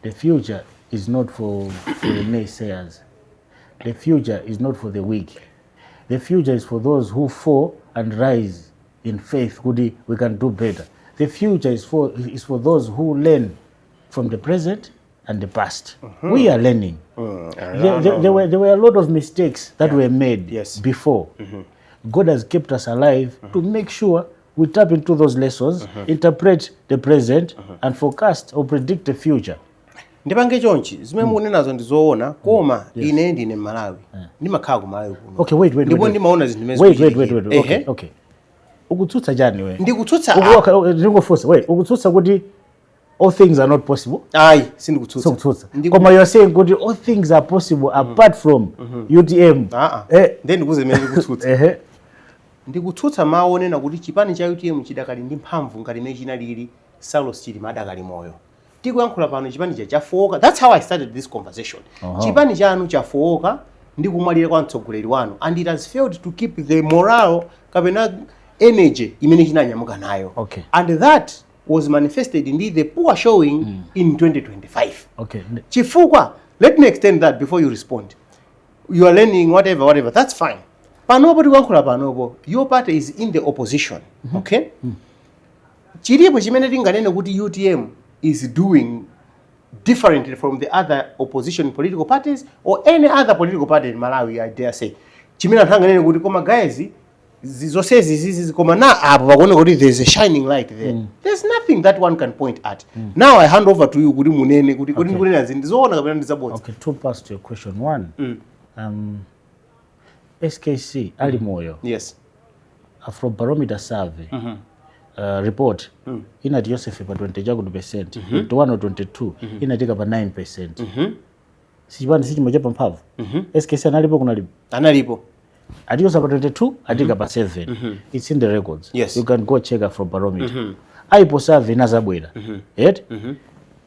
The future is not for the naysayers. The future is not for the weak. The future is for those who fall and rise in faith kuti we can do better. The future is for those who learn from the present and the past. We are learning. There were a lot of mistakes that were made before. God has kept us alive to make sure we tap into those lessons, interpret the present, and forecast or predict the future. Ndipange chonchi, zimene mukunenazo ndi zoona, koma ine ndine Mmalawi, ndimakhala ku Malawi kuno. Okay, wait, wait, Ndipo wait, wait. ndimaona zinthu zimene Wait, wait, wait, zikuchitikira. wait. Okay. Ukutsutsa chani we? Ndikutsutsa Okay, ndingofunsa. Wait, ukutsutsa kuti all things are not possible? Ayi, sindikutsutsa. Sikutsutsa. Koma you are saying kuti all things are possible apart from UTM. Ah, ah. Ndiye ndikuze zimene ndikutsutsa. Ndikutsutsa mawu onena kuti chipani cha UTM chidakali ndi mphamvu ngati imene chinalili Saulos Chilima adakali moyo. Tikuyankhula pano chipani cha chafowoka. That's how I started this conversation. Chipani chanu chafowoka ndi kumwalira kwa mtsogoleri wanu and it has failed to keep the morale kapena energy imene chinanyamuka nayo. And that was manifested in the poor showing in 2025. Chifukwa, let me extend that before you respond. You are learning, whatever, whatever, that's fine. Panopo tikuyankhula panopo, your party is in the opposition, okay? Chilipo chimene tinganene kuti UTM is doing differently from the other opposition political parties or any other political party in Malawi, I dare say, chimene anthu anganene kuti koma guys, zonsezi zizi, koma na apo pakuoneka kuti there's a shining light there? There's nothing that one can point at. Now I hand over to you kuti munene kuti kuti ndikunena zinthu ndizoona kapena ndizabodza. Okay, two parts to your question. One, SKC ali moyo, Afrobarometer survey report inati Yosefe pa 20 chakuti percent, 21 or 22, inatika pa 9%. Sichipani sichimwe chapa mphamvu. SKC analipo kunalipo? Analipo. Atiyosa pa 22, atika pa 7. It's in the records. You can go check Afrobarometer. Aipo survey inazabwera yet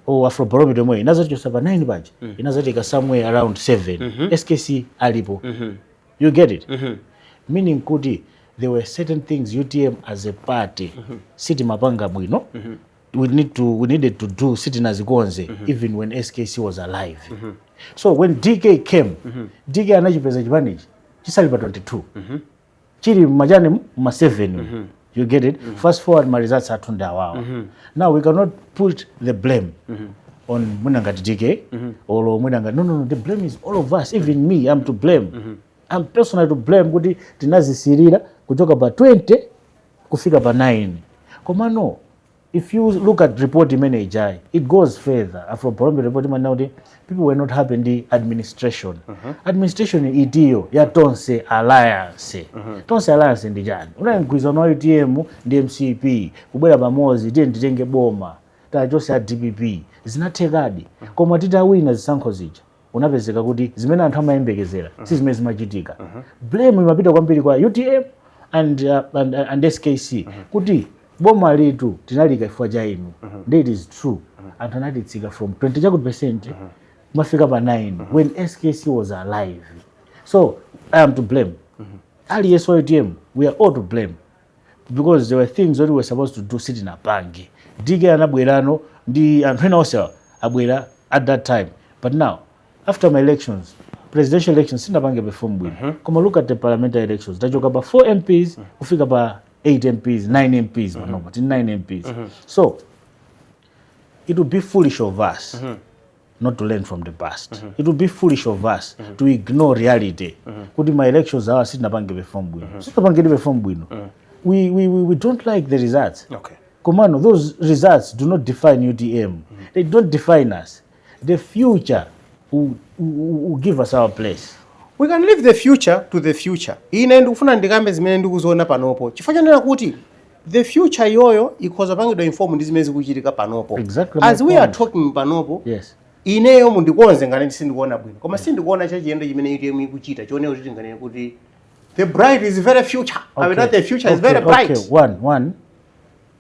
o Afrobarometer imwe inazatichosa pa 9 paja, inazatika somewhere around 7. SKC alipo. You get it? Meaning kuti there were certain things UTM as a party sitimapanga bwino, we needed to do, sitinazikonze even when SKC was alive. So when DK came, DK anachipeza chipanichi chisali pa 22, chili majani ma 7. You get it? Fast forward, ma results athu ndi awawa. Now we cannot put the blame on mwina ngati DK or mwina ngati, no, the blame is all of us. Even me, I'm to blame. I'm personally to blame kuti tinazisirira kuchoka pa 20 kufika pa 9. Koma no, if you look at report imene ijayi, it goes further. Afrobarometer report imanena kuti people were not happy ndi administration. Administration itiyo? Ya Tonse Alliance. Tonse Alliance ndi chani? Unali mgwirizano wa UTM ndi MCP kubwera pamodzi, tiye nditenge boma tachose a DPP. Zinathekadi, koma titawina zisankho zija unapezeka kuti zimene anthu amayembekezera si zimene zimachitika. Blame imapita kwambiri kwa UTM and SKC kuti Boma litu tinalika chifukwa cha inu. Ndi it is true, anthu anatitsika from 20 chakuti percent kumafika pa 9 when SKC was alive. So I am to blame. Aliyense wa UTM, we are all to blame, because there were things that we were supposed to do sitinapange. DK anabwerano ndi anthu ena onse abwera at that time, but now after my elections, presidential elections, sinapange perform bwino. Koma look at the parliamentary elections, tachoka pa 4 MPs kufika pa 8 MPs, 9 MPs. Panopa tili 9 MPs. So it would be foolish of us not to learn from the past. It would be foolish of us to ignore reality kuti ma elections awa sitinapange perform bwino. Sitinapange perform bwino. We don't like the results. Komano, those results do not define UTM. They don't define us. The future will give us our place. We can leave the future to the future. Ine ndikufuna ndikambe zimene ndikuziona panopo, chifukwa chonena kuti the future iyoyo ikhoza pangidwa inform ndi zimene zikuchitika panopo. Exactly my As we are point. talking panopo, ineyo mundikonze ngati sindikuona bwino, koma sindikuona chachiyendo chimene UTM ikuchita chionera kuti tinganene kuti the bright is very future. I mean, not the future is very bright. Okay. One.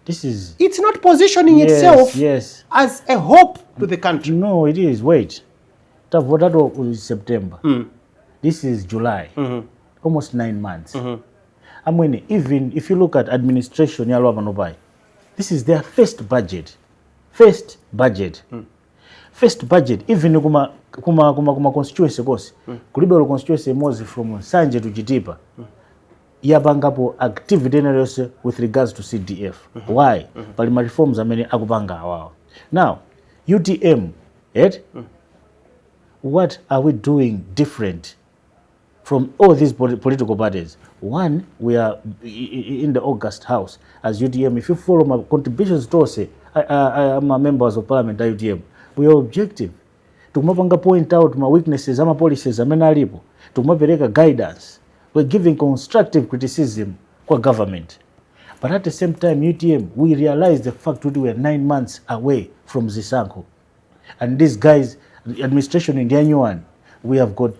This is It's not positioning itself as a hope to the country. No, it is. Wait. Tavotatu is September. This is July. Almost 9 months. I mean, even if you look at administration ya panopai, this is their first budget. First budget. First budget. Even kuma constituency kosi. Kulibe constituency imodzi from Nsanje to Chitipa yapangapo activity ena yonse with regards to CDF. Why? Pali ma reforms amene akupanga awawo. Now, UTM, right? What are we doing different from all these political parties? One, we are in the August House as UTM. If you follow my contributions tonse, I am a members of parliament at UTM. We are objective. Tikumapanga point out ma weaknesses ama policies amene alipo. Tikumapereka guidance. We're giving constructive criticism kwa government. But at the same time, UTM, we realize the fact that we are 9 months away from zisankho. And these guys, the administration in the new one, we have got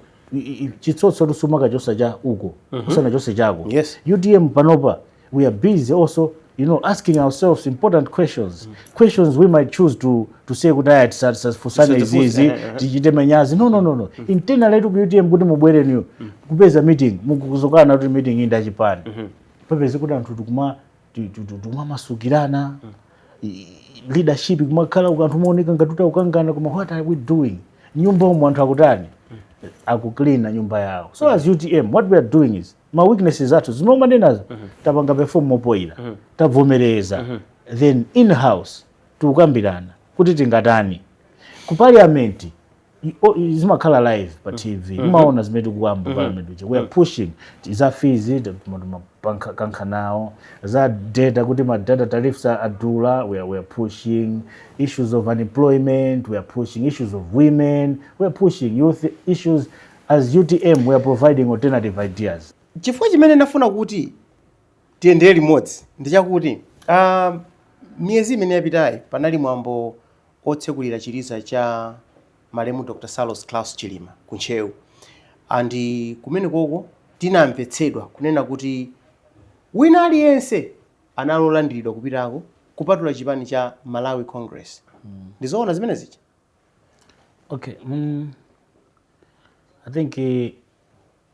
chitsotso tusumaka chose cha uko kusana chose chako. UTM panopa we are busy also asking ourselves important questions, questions we might choose to say kuti aya tisafusane izizi, tichite manyazi. No, internally ku UTM kuti mubwere niyo kupeza meeting, mukuzokana kuti meeting iyi ndachipani, papeze kuti anthu tikumamasukirana, leadership kumakhala anthu maoneka ngati kuti akukangana. Koma what are we doing? Nyumba umu anthu akutani? Akuklina nyumba yawo. So as UTM, what we are doing is ma weaknesses athu zimene tapanga perform mopoira, tavomereza. Then in house tikukambirana kuti tingatani. Ku parliament zimakhala live pa TV, mumaona zimene tikukamba parliament uja. We are pushing za fees, kankha nawo za data kuti ma data tariffs adula. We are pushing issues of unemployment, we are pushing issues of women, we are pushing youth issues. As UTM, we are providing alternative ideas. Chifukwa chimene ndafuna kuti tiyendere limodzi ndi chakuti miyezi imene yapitayi panali mwambo otsekulira chiliza cha malemu Dr Saulos Klaus Chilima ku Ntcheu, and kumene koko tinamvetsedwa kunena kuti wina aliyense analolandiridwa kupitako kupatula chipani cha Malawi Congress. Ndizoona zimene zija? Okay, I think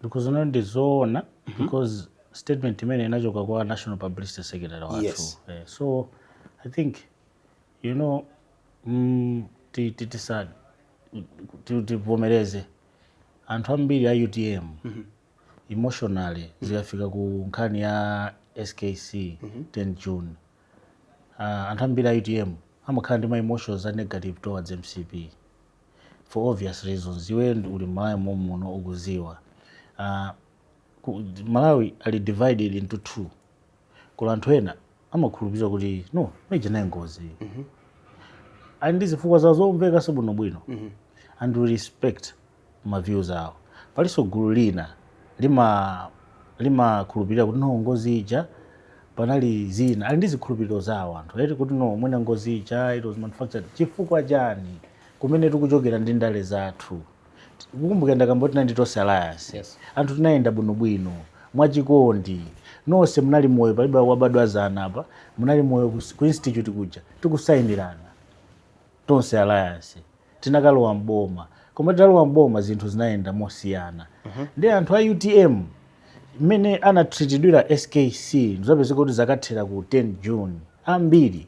because no, ndizoona, because statement imene inachoka kwa national publicity secretary wathu. So I think tivomereze anthu ambiri a UTM emotionally zikafika ku nkhani ya SKC 10 June, anthu ambiri a UTM amakhala ndi ma emotions a negative towards MCP for obvious reasons. Iwe uli Malawi momuno, ukuziwa Malawi ali divided into two. Kula anthu ena amakhulupirira kuti no, meja naye ngozi, ali ndi zifukwa zawo zomveka bwinobwino, and we respect ma views awo. Palinso gulu lina limakhulupirira kuti no, ngozi ija panali zina, ali ndi zikhulupiriro zawo anthu eti kuti no, mwina ngozi ija it was manufactured. Chifukwa chani? Kumene tikuchokera ndi ndale zathu, kukumbukira ndakamba kuti tinali Tonse Alliance. Anthu tinayenda bwinobwino mwachikondi. Nonse munali moyo, palibe wabadwa zana apa, munali moyo ku institute kuja tikusayinirana Tonse Alliance, tinakalowa mboma. Koma titalowa mboma zinthu zinayenda mosiyana. Ndi anthu a UTM mmene anatreatidwira SKC, ndizapezeka kuti zakathera ku 10 June, ambiri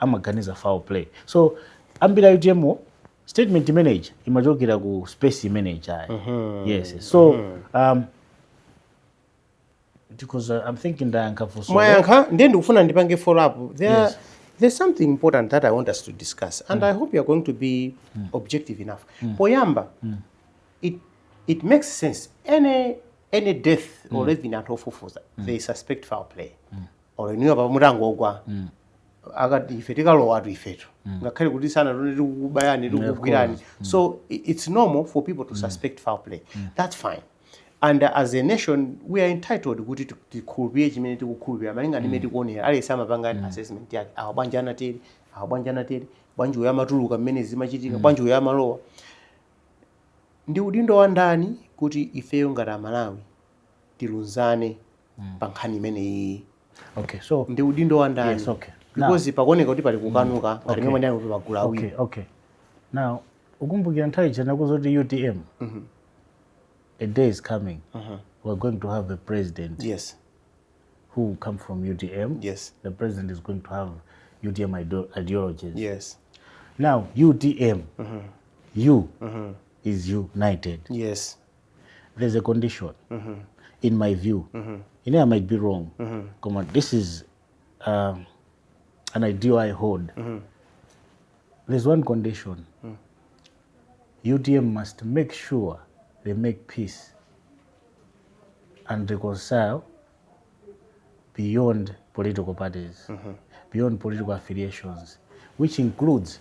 amaganiza foul play. So ambiri a UTM, statement manager imachokera ku space manager. Yes, so because I'm thinking ndayankha funso. Mwayankha, ndiye ndikufuna ndipange follow up there. Yes. There's something important that I want us to discuss and I hope you are going to be objective enough. Poyamba, it makes sense, any death or even anthu ofufuza, they suspect foul play. Or inuyo pa mutangogwa akati ife tikalowatu ifetu, ngakhale kuti sana tikukubayani, tikukugwirani. So it's normal for people to suspect foul play. That's fine. And as a nation we are entitled kuti tikhulupirire chimene tikukhulupirira malinga ndi mmene tikuonera. Aliyense amapanga assessment yake: awa bwanji anatere, awa bwanji anatere, bwanji uyo amatuluka mmene zimachitika, bwanji uyo amalowa. Ndi udindo wa ndani kuti ifeyo ngati Amalawi tilunzane pa nkhani imeneyi? Okay, so Ndi udindo wa ndani? Yes, okay. Because pakuoneka kuti pali kukanuka ngati mmene ndani kuti magulu awiri. Okay, now ukumbukira nthawi ija nakuzoti UTM, a day is coming, we're going to have a president who will come from UTM. The president is going to have UTM ideologies. Now UTM, U is united. There's a condition, in my view. I might be wrong. Come on, this is an ideal I hold. There's one condition. UTM must make sure they make peace and reconcile beyond political parties, beyond political affiliations, which includes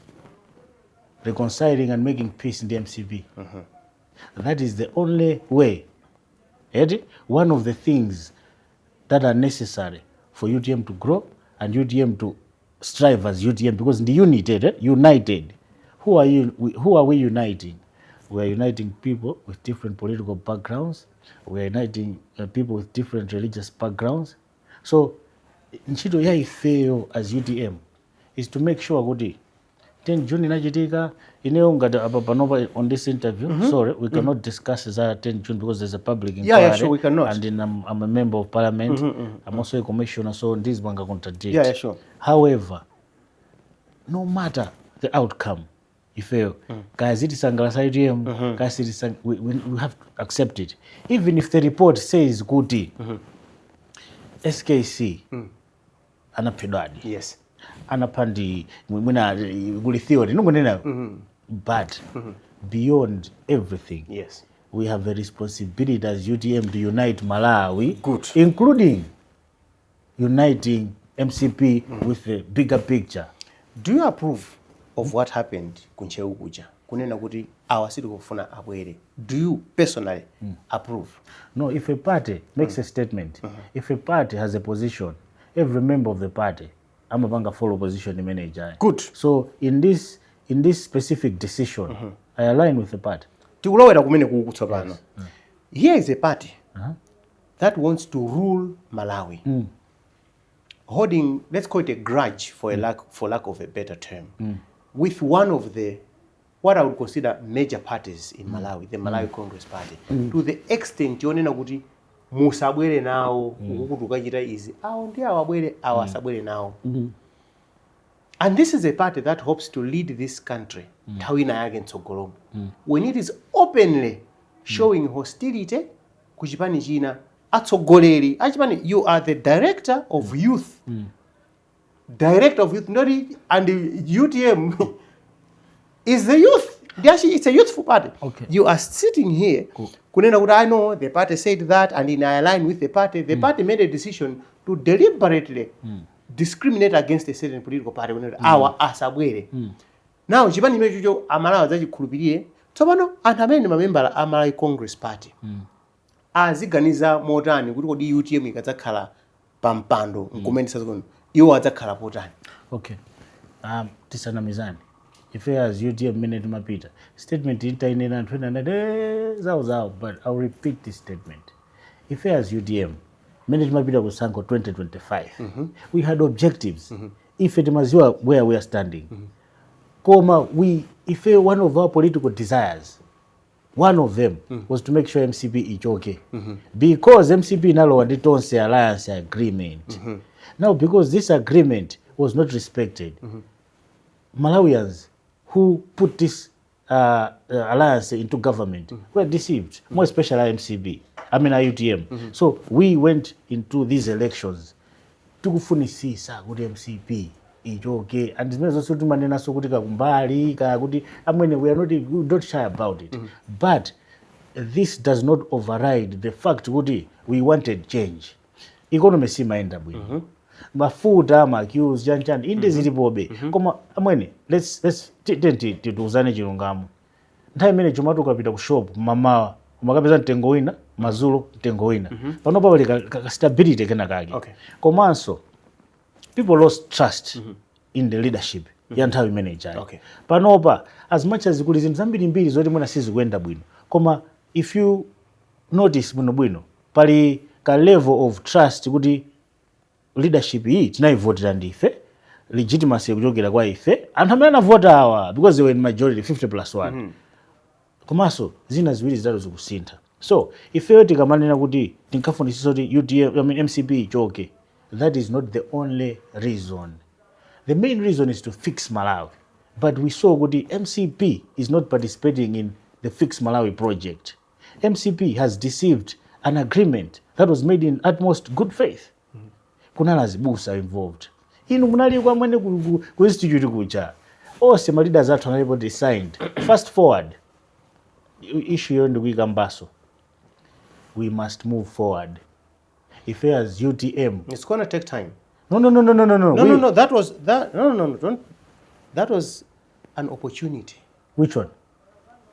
reconciling and making peace in the MCP. That is the only way. Eti? One of the things that are necessary for UTM to grow and UTM to strive as UTM, because the united, eh? United. Who are you? Who are we uniting? We are uniting people with different political backgrounds. We are uniting people with different religious backgrounds. So, ntchito ya ifeyo as UTM is to make sure kuti 10 June inachitika. Ineyo ngati apa panopa on this interview, sorry, we cannot discuss za 10 June because there's a public inquiry. Yeah, sure, we cannot. And then I'm a member of parliament, I'm also a commissioner, so ndizipanga contradict. Yeah, sure. However, no matter the outcome, ifeyo kaya zitisangalatsa UTM, kaya we have to accept it, even if the report says kuti SKC anaphedwadi, anapha ndi mwina kuli theory ningonena, but beyond everything, we have a responsibility as UTM to unite Malawi, Good. including uniting MCP with the bigger picture. Do you approve of what happened ku Ntcheu kuja, kunena kuti awa sitikufuna abwere? Do you personally approve? No, if a party makes a statement, if a party has a position, every member of the party amapanga follow position imene ijayo. Good. So in this specific decision, I align with the party. Tikulowera kumene kuku tsopano. Here is a party that wants to rule Malawi holding, let's call it a grudge for lack of a better term, with one of the what I would consider major parties in Malawi, the Malawi Congress Party, to the extent yonena kuti musabwere nawo uku kuti ukachita izi, awo ndi awo abwere, awo asabwere nawo. And this is a party that hopes to lead this country nthawi ina yake mtsogolomo, when it is openly showing hostility ku chipani china, atsogoleri achipani. You are the director of youth, director of youth, not and UTM is the youth. It's a youthful party. You are sitting here kunena kuti I know the party said that and in I align with the party. The party made a decision to deliberately discriminate against a certain political party, kunena kuti awa asabwere. Now chipani chimene chocho Amalawi adzachikhulupirire? Tsopano anthu amene ndi mamembala a Malawi Congress Party aziganiza motani kuti kodi UTM ikadzakhala pa mpando nkumene kuno, iwo adzakhala potani? Okay, tisanamizane, ife as UTM mmene timapita, statement intainena anthu ena anati, "Eh, zawo zawo," but I'll repeat this statement. Ife as UTM Mmene timapita kusankho 2025, we had objectives. Ife timaziwa where we are standing. Koma we ife, one of our political desires, one of them was to make sure MCP ichoke, because MCP inalowa ndi Tonse Alliance agreement. Now, because this agreement was not respected, Malawians who put this alliance into government were deceived, more especially MCP, I mean UTM. So we went into these elections tikufunisisa kuti MCP ichoke, and zimene zonse timanenaso kuti kakumbali kakuti amwene, we are not, we don't shy about it, but this does not override the fact kuti we wanted change. Economy simayenda bwino, mafuta, ma queues, chanchani, inde zilipobe, koma amwene, let's tiuzane chilungamo. Nthawi imene chomati ukapita ku shop mamawa umakapeza mtengo wina, madzulo mtengo wina. Panopa pali ka stability kena kake. Komanso people lost trust in the leadership ya nthawi imene ichayo. Panopa, as much as kuli zinthu zambirimbiri zoti mwina sizikuyenda bwino, koma if you notice bwinobwino, pali ka level of trust kuti leadership iyi tinayivotera ndife, legitimacy kuchokera kwa ife anthu amene anavota awa, because they were in majority, 50 plus 1. Komanso zina ziwiri zitatu zikusintha. So ifeyo tikamanena kuti tinkafunisisa kuti UTM, I mean, MCP ichoke, that is not the only reason. The main reason is to fix Malawi, but we saw kuti MCP is not participating in the Fix Malawi project. MCP has deceived an agreement that was made in utmost good faith. Kunali azibusa involved, inu munali kwamwene ku institute kuja, onse ma leaders athu analipo, they signed. Fast forward, issue yo ndikuyikambaso, we must move forward. Ife as UTM, It's gonna take time. No. No, no, no, that was that, no, don't. That was an opportunity. Which one?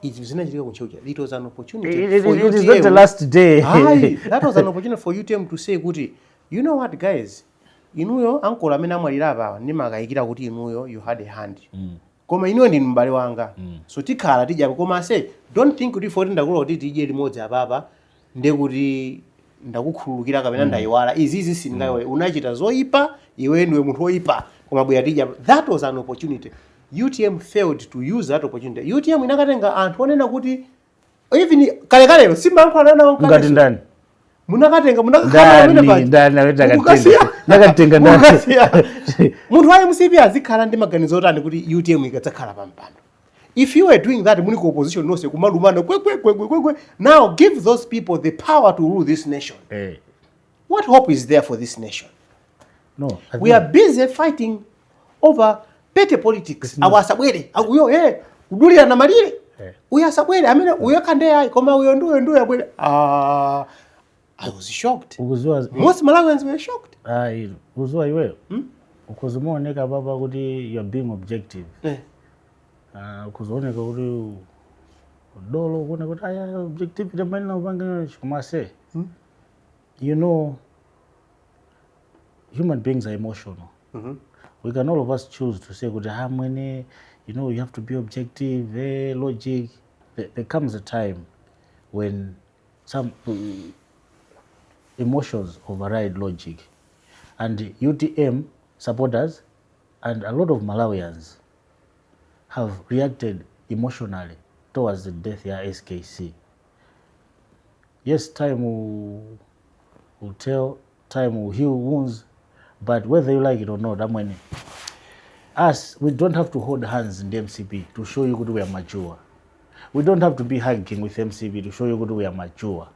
Izi zinachitika kuntcheucha, it was an opportunity It for is not the UTM. last day. Ayi, that was an opportunity for UTM to say kuti, "You know what, guys, inuyo ankolo amene amwalira apawa, ndimakayikira kuti inuyo you had a hand, koma inuyo ndinu m'bale wanga, so tikhala tidyapo. Koma ase, don't think kuti foti ndakula kuti tidye limodzi apapa ndiye kuti ndakukhululukira kapena ndayiwala izizi. Sindingayiwale. Unachita zoyipa, iwe ndiwe munthu woyipa, koma bwera tidya." That was an opportunity. UTM failed to use that opportunity. UTM inakatenga anthu onena kuti even kalekalero simayankhulana nawo. Ngati ndani? Munakatenga, munakakhala pamene Ndani? paja. Ndani amene? Mukasiya. Nakatenga ndani? Mukasiya. Munthu wa MCP azikhala ndi maganizo otani kuti UTM ikadzakhala pa mpando? If you were doing that muli ku opposition nonse kumalumana kwekwekwekwekwe, now give those people the power to rule this nation. What hope is there for this nation? No, I We are busy fighting over petty politics. Awo asabwere, uyo kudulirana malire. Uyo asabwere, amene uyo khande ayi, koma uyo ndiuyo ndiuyo abwere. Ah, I was shocked. Ukuziwa, Most Malawians were shocked. Ayi, ukuziwa iweyo ukuzimaoneka papa kuti you are being objective. Ukuzooneka kuti dolo, kuona kuti aya objectivity amene upanga, koma ase, human beings are emotional. We can all of us choose to say kuti, ah, mwene, you have to be objective, logic. There comes a time when some emotions override logic, and UTM supporters and a lot of Malawians have reacted emotionally towards the death ya SKC. Yes, time will tell, time will heal wounds, but whether you like it or not, amwene, us, we don't have to hold hands in the MCP to show you kuti we are mature. We don't have to be hugging with MCP to show you kuti we are mature.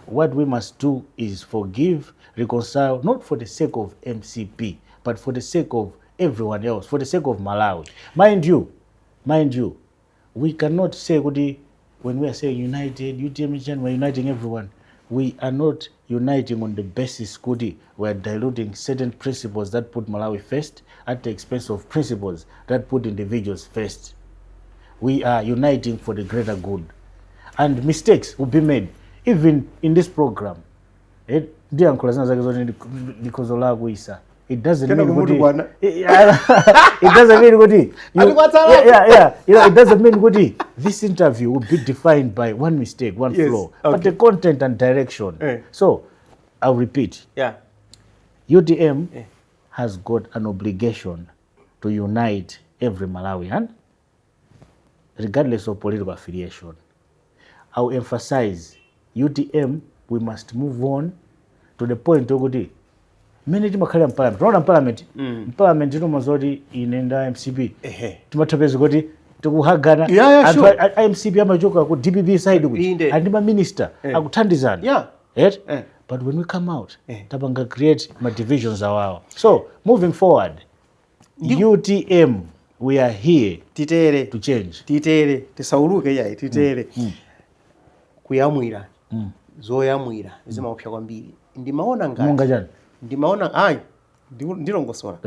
What we must do is forgive, reconcile, not for the sake of MCP, but for the sake of everyone else, for the sake of Malawi. Mind you, we cannot say kuti when we are saying united, UTM, we're uniting everyone. We are not uniting on the basis kuti we are diluting certain principles that put Malawi first at the expense of principles that put individuals first. We are uniting for the greater good. And mistakes will be made, even in this program. Ndiyankhula zina zake zoti ndikhozo lakuisa. It doesn't Tena mean kumutu kuti bwana. It doesn't mean kuti Atikwatsalako. Yeah. It doesn't mean kuti this interview will be defined by one mistake, one flaw, but the content and direction. So I'll repeat. UTM has got an obligation to unite every Malawian, regardless of political affiliation. I'll emphasize UTM, we must move on to the point yokuti mmene timakhalira mparliament, tunaona mparliament, mparliament tinomazoti ine nda MCP, timathapeza kuti tikuhagana. Anthu a MCP amachoka ku DPP side kuchi andi ma minister akuthandizana. Right? But when we come out, tapanga create ma divisions awawa. So moving forward, UTM, we are here Titere to change. Titere, tisauluke yayi, titere. Kuyamwira, zoyamwira zimaopsa kwambiri. Ndimaona ngati Monga chani? Ndimaona, ayi, ndilongosola.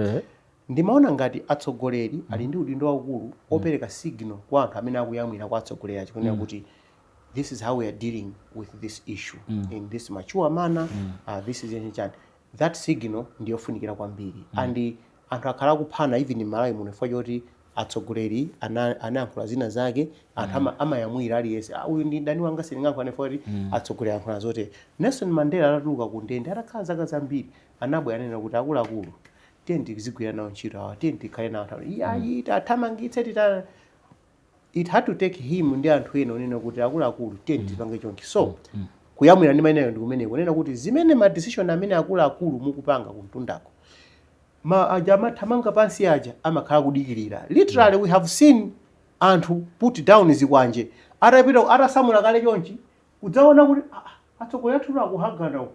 Ndimaona ngati atsogoleri ali ndi udindo waukulu opereka signal kwa anthu amene akuyamwira kwa atsogoleri achi, kunena kuti this is how we are dealing with this issue in this mature manner. This is chani, that signal ndiyofunikira kwambiri. And anthu akhala akuphana even m'Malawi muno chifukwa choti atsogoleri anayankhula zina zake, anthu amayamwira aliyense. "Ah, uyu ndi ndani wanga, sindingayankhula," chifukwa kuti atsogoleri ayankhula zotere. Nelson Mandela atatuluka ku ndende, atakhala zaka zambiri, anabwera anena kuti, "Akuluakulu, tiye tizigwira nawo ntchito awa, tiye tikhale nawo anthu." "Iyayi, tathamangitse tita." It had to take him ndi anthu ena onena kuti, "Akuluakulu, tiye tipange chonchi." So kuyamwira ndi maneyo ndi kumene kunena kuti zimene ma decision amene akuluakulu mukupanga kumtundako, ma aja amathamanga pansi aja amakhala kudikirira. Literally, we have seen anthu put down zikwanje atapita, atasamula kale chonchi, kudzaona kuti, "Ah, ah, atsogoleri athu akuhagana uku,"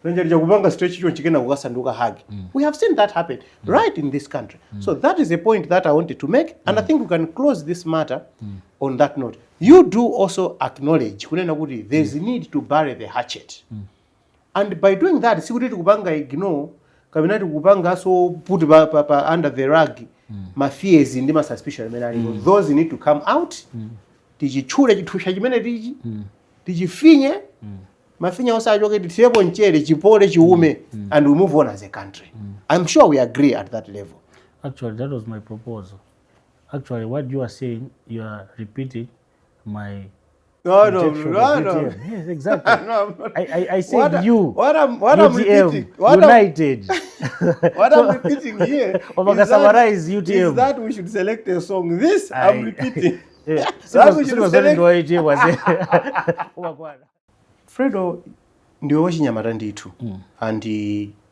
dzanja lichakupanga stretch chonchi, kena kukasanduka hug. We have seen that happen right in this country. So that is a point that I wanted to make, and I think we can close this matter on that note. You do also acknowledge kunena kuti there's a need to bury the hatchet, and by doing that sikuti tikupanga ignore kapena tikupanganso put pa under the rug ma fears ndi ma suspicion amene alipo. Those need to come out. Tichitchule chithupsa chimene tichi tichifinye, mafinya onse achoke, tithirepo mchere, chipole, chiume, and we move on as a country. I'm sure we agree at that level. Actually, that was my proposal. Actually, what you are saying, you are repeating my No, rejection no, of no. UTM. Yes, exactly. No, I'm not. I said you, What I'm UTM, repeating, united. What I'm repeating here Wapaka is that, summarize UTM. is that we should select a song. This I'm repeating. That we should select. Sikuwa wase. Umakwana. Fredo, ndiwe wachinyamata ndithu, and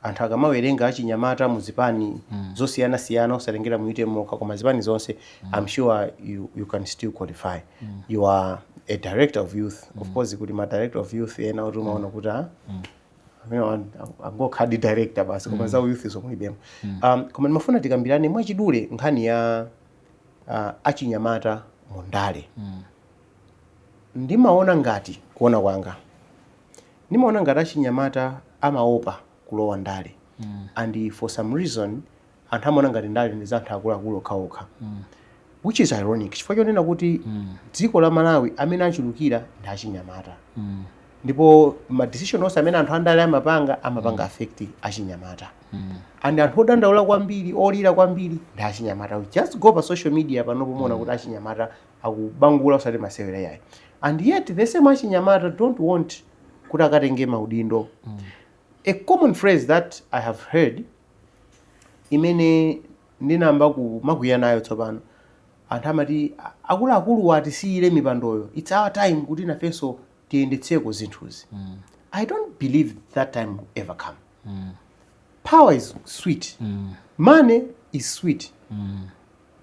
anthu akamawerenga achinyamata muzipani zosiyanasiyana, osatengera mu UTM mokha koma zipani zonse, I'm sure you can still qualify. You are a director of youth. Of course kuti ma director of youth ena kuti umaona kuti ah, amene angokhala director basi, koma za youth zomulibemo. Koma ndimafuna tikambirane mwachidule nkhani ya achinyamata mu ndale. Ndimaona ngati, kuona kwanga, ndimaona ngati achinyamata amaopa kulowa ndale, and for some reason anthu amaona ngati ndale ndi za anthu akuluakulu okhaokha, which is ironic chifukwa chonena kuti dziko la Malawi amene achulukira ndi achinyamata, ndipo ma decision onse amene anthu andale amapanga, amapanga affect achinyamata, and anthu odandaula kwambiri, olira kwambiri ndi achinyamata. We just go pa social media panopo, muona kuti achinyamata akubangula usati masewera yayi, and yet the same achinyamata don't want kuti akatenge maudindo. A common phrase that I have heard, imene ndinamba kumakwiya nayo tsopano, anthu amati, "Akuluakulu atisiyire mipandoyo, it's our time kuti nafenso tiyendetseko zinthuzi." I don't believe that time will ever come. Power is sweet, money is sweet.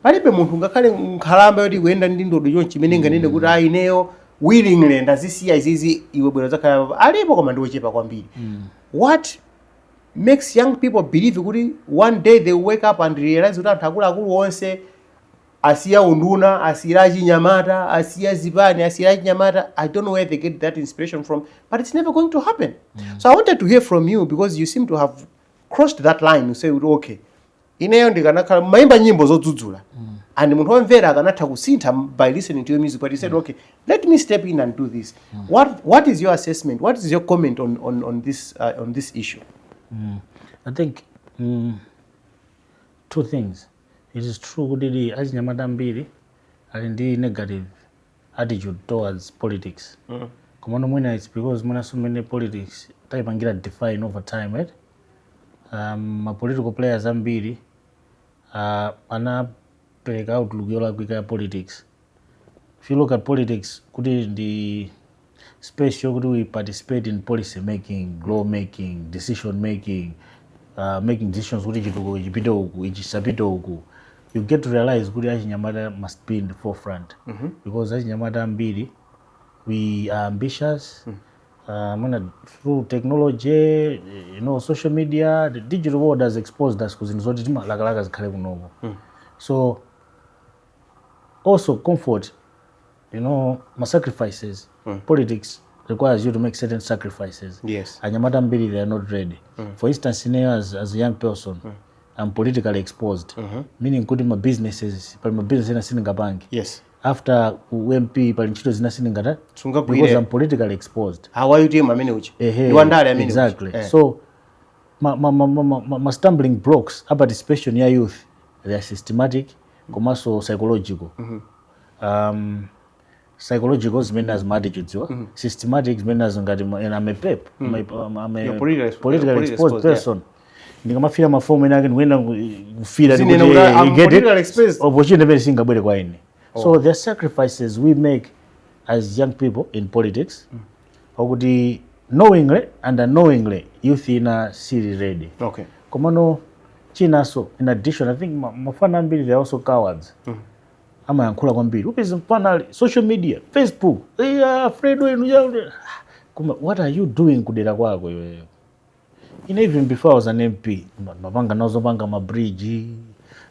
Palibe munthu, ngakhale nkhalamba yoti kuyenda ndi ndodo chonchi, imene inganene kuti, "Ayi, ineyo willingly ndazisiya izizi, iwe bwera zakhala papa." Alipo, koma ndi ochepa kwambiri. What makes young people believe kuti one day they will wake up and realize kuti anthu akuluakulu onse asiya unduna, asiyira achinyamata, asiya zipani, asiyira achinyamata? I don't know where they get that inspiration from, but it's never going to happen. So I wanted to hear from you because you seem to have crossed that line. You say kuti, "Okay, ineyo ndikanakhala mayimba nyimbo zodzudzula," and munthu womvera akanatha kusintha by listening to your music, but you said, "Okay, let me step in and do this." What is your assessment? What is your comment on this issue? I think two things. It is true kuti achinyamata ambiri ali ndi negative attitude towards politics. Komano mwina it's because mwina so many politics tayipangira define over time, right? Ma political players ambiri anapereka outlook yolakwika ya politics. If you look at politics kuti ndi space yokuti we participate in policy making, law making, decision making, making decisions kuti chitukuko chipite uku, ichi chisapite uku, you get to realize kuti achinyamata must be in the forefront, because achinyamata ambiri, we are ambitious. Mwina through technology, social media, the digital world has exposed us kuzinthu zoti timalakalaka zikhale kunoko. So also comfort, ma sacrifices. Politics requires you to make certain sacrifices. Anyamata ambiri, they are not ready. For instance, ineyo as a young person, I'm politically exposed, meaning kuti ma businesses, pali ma business ena sindingapange after MP, pali ntchito zina sindingata Sungagwire. because I'm politically exposed. Awa UTM amene ucha. Ehe, ndi wandale amene ucha. Exactly. So ma stumbling blocks a participation ya youth, they are systematic komanso psychological. Psychological zimene as attitudes, systematic zimene as ngati and I'm a pep, I'm a You're politically politically politically exposed exposed, yeah. person. Ndikamafira mafomu ena ake, ndikuyenda kufira. Zinena Ndikuti, kuti, I'm you get it? politically exposed. Opportunity imene singabwere kwa ine. So there are sacrifices we make as young people in politics okuti knowingly and unknowingly youth ina sili ready. Komano chinanso, in addition, I think mafana ambiri, they are also cowards. Amayankhula kwambiri. Upeza mfana ali social media, Facebook, "Yeah, Fredo inu ya-" Koma what are you doing kudera kwako iweyo? Even before I was an MP, mapanga nawo zopanga mabridge,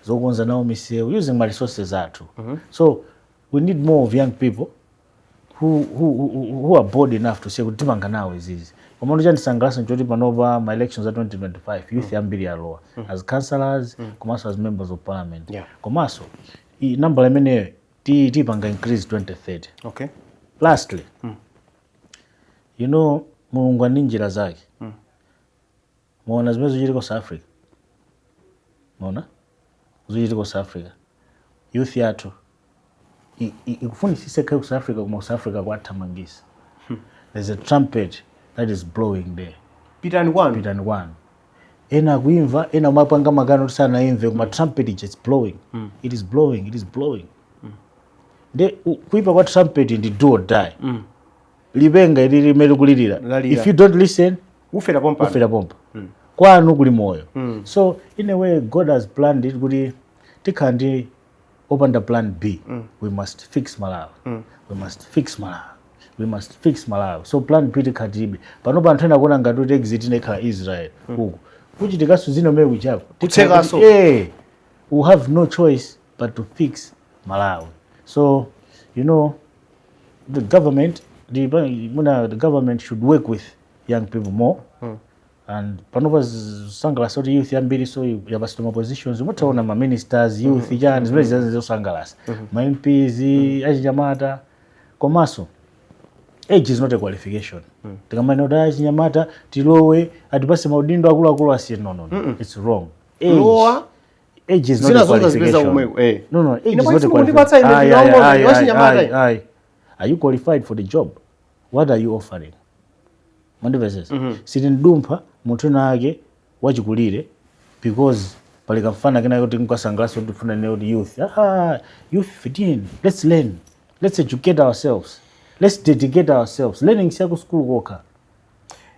zokonza nawo misewu, using my resources athu. So we need more of young people who are bold enough to say kuti tipanga nawo izizi. Komano chandisangalatsa nchoti panopa ma elections a 2025, youth ambiri alowa as councillors komanso as members of parliament. Komanso nambala imeneyo tiyipanga increase 2030. Lastly, Mulungu ali ndi njira zake. Muona zimene zochitika South Africa, muona zochitika South Africa, youth yathu ikufunisisa ikhale ku South Africa, koma ku South Africa kwathamangisa. There's a trumpet that is blowing there. Pitani kwanu. Pitani kwanu. Ena akuimva, ena umapanga makano kuti sanaimve, koma trumpet ija, it's blowing, it is blowing, it is blowing. Nde kuipa kwa trumpet ndi do or die. Lipenga ili limene likulirira, Lalira. if you don't listen, ufera pompano. Ufera pompa. Kwanu kuli moyo. So in a way God has planned it kuti tikhala ndi opanda plan B. We must fix Malawi, we must fix Malawi, we must fix Malawi. So plan B tikhala tilibe panopa. Anthu ena akuona ngati kuti exit inekhala Israel uku kuchitikanso zina umene kuchako. Kutsekaso. We have no choice but to fix Malawi. So the government, the government should work with young people more. And panopa sangalasa kuti youth yambiri so yapatsidwa ma positions. Mutaona ma ministers, youth, chani, zimene zizazi zosangalasa, ma MPs achinyamata. Komanso age is not a qualification. Tikamanena kuti achinyamata tilowe, atipase maudindo akuluakulu, asiye, no, it's wrong. Age, Lowa. Age is not Zina a zonse zipeza qualification. komweko, eh. No, age Ine is not a mukundipatsa ine qualification. ndine wang'ono, ndi wachinyamata ine. Ayi. Are you qualified for the job? What are you offering? Mwandipezesa? Sitindumpha munthu nake wachikulire because pali kamfana kena kuti nkasangalasa kuti tifuna ne kuti youth, youth fit in. Let's learn, let's educate ourselves, let's dedicate ourselves. Learning siya ku school kokha.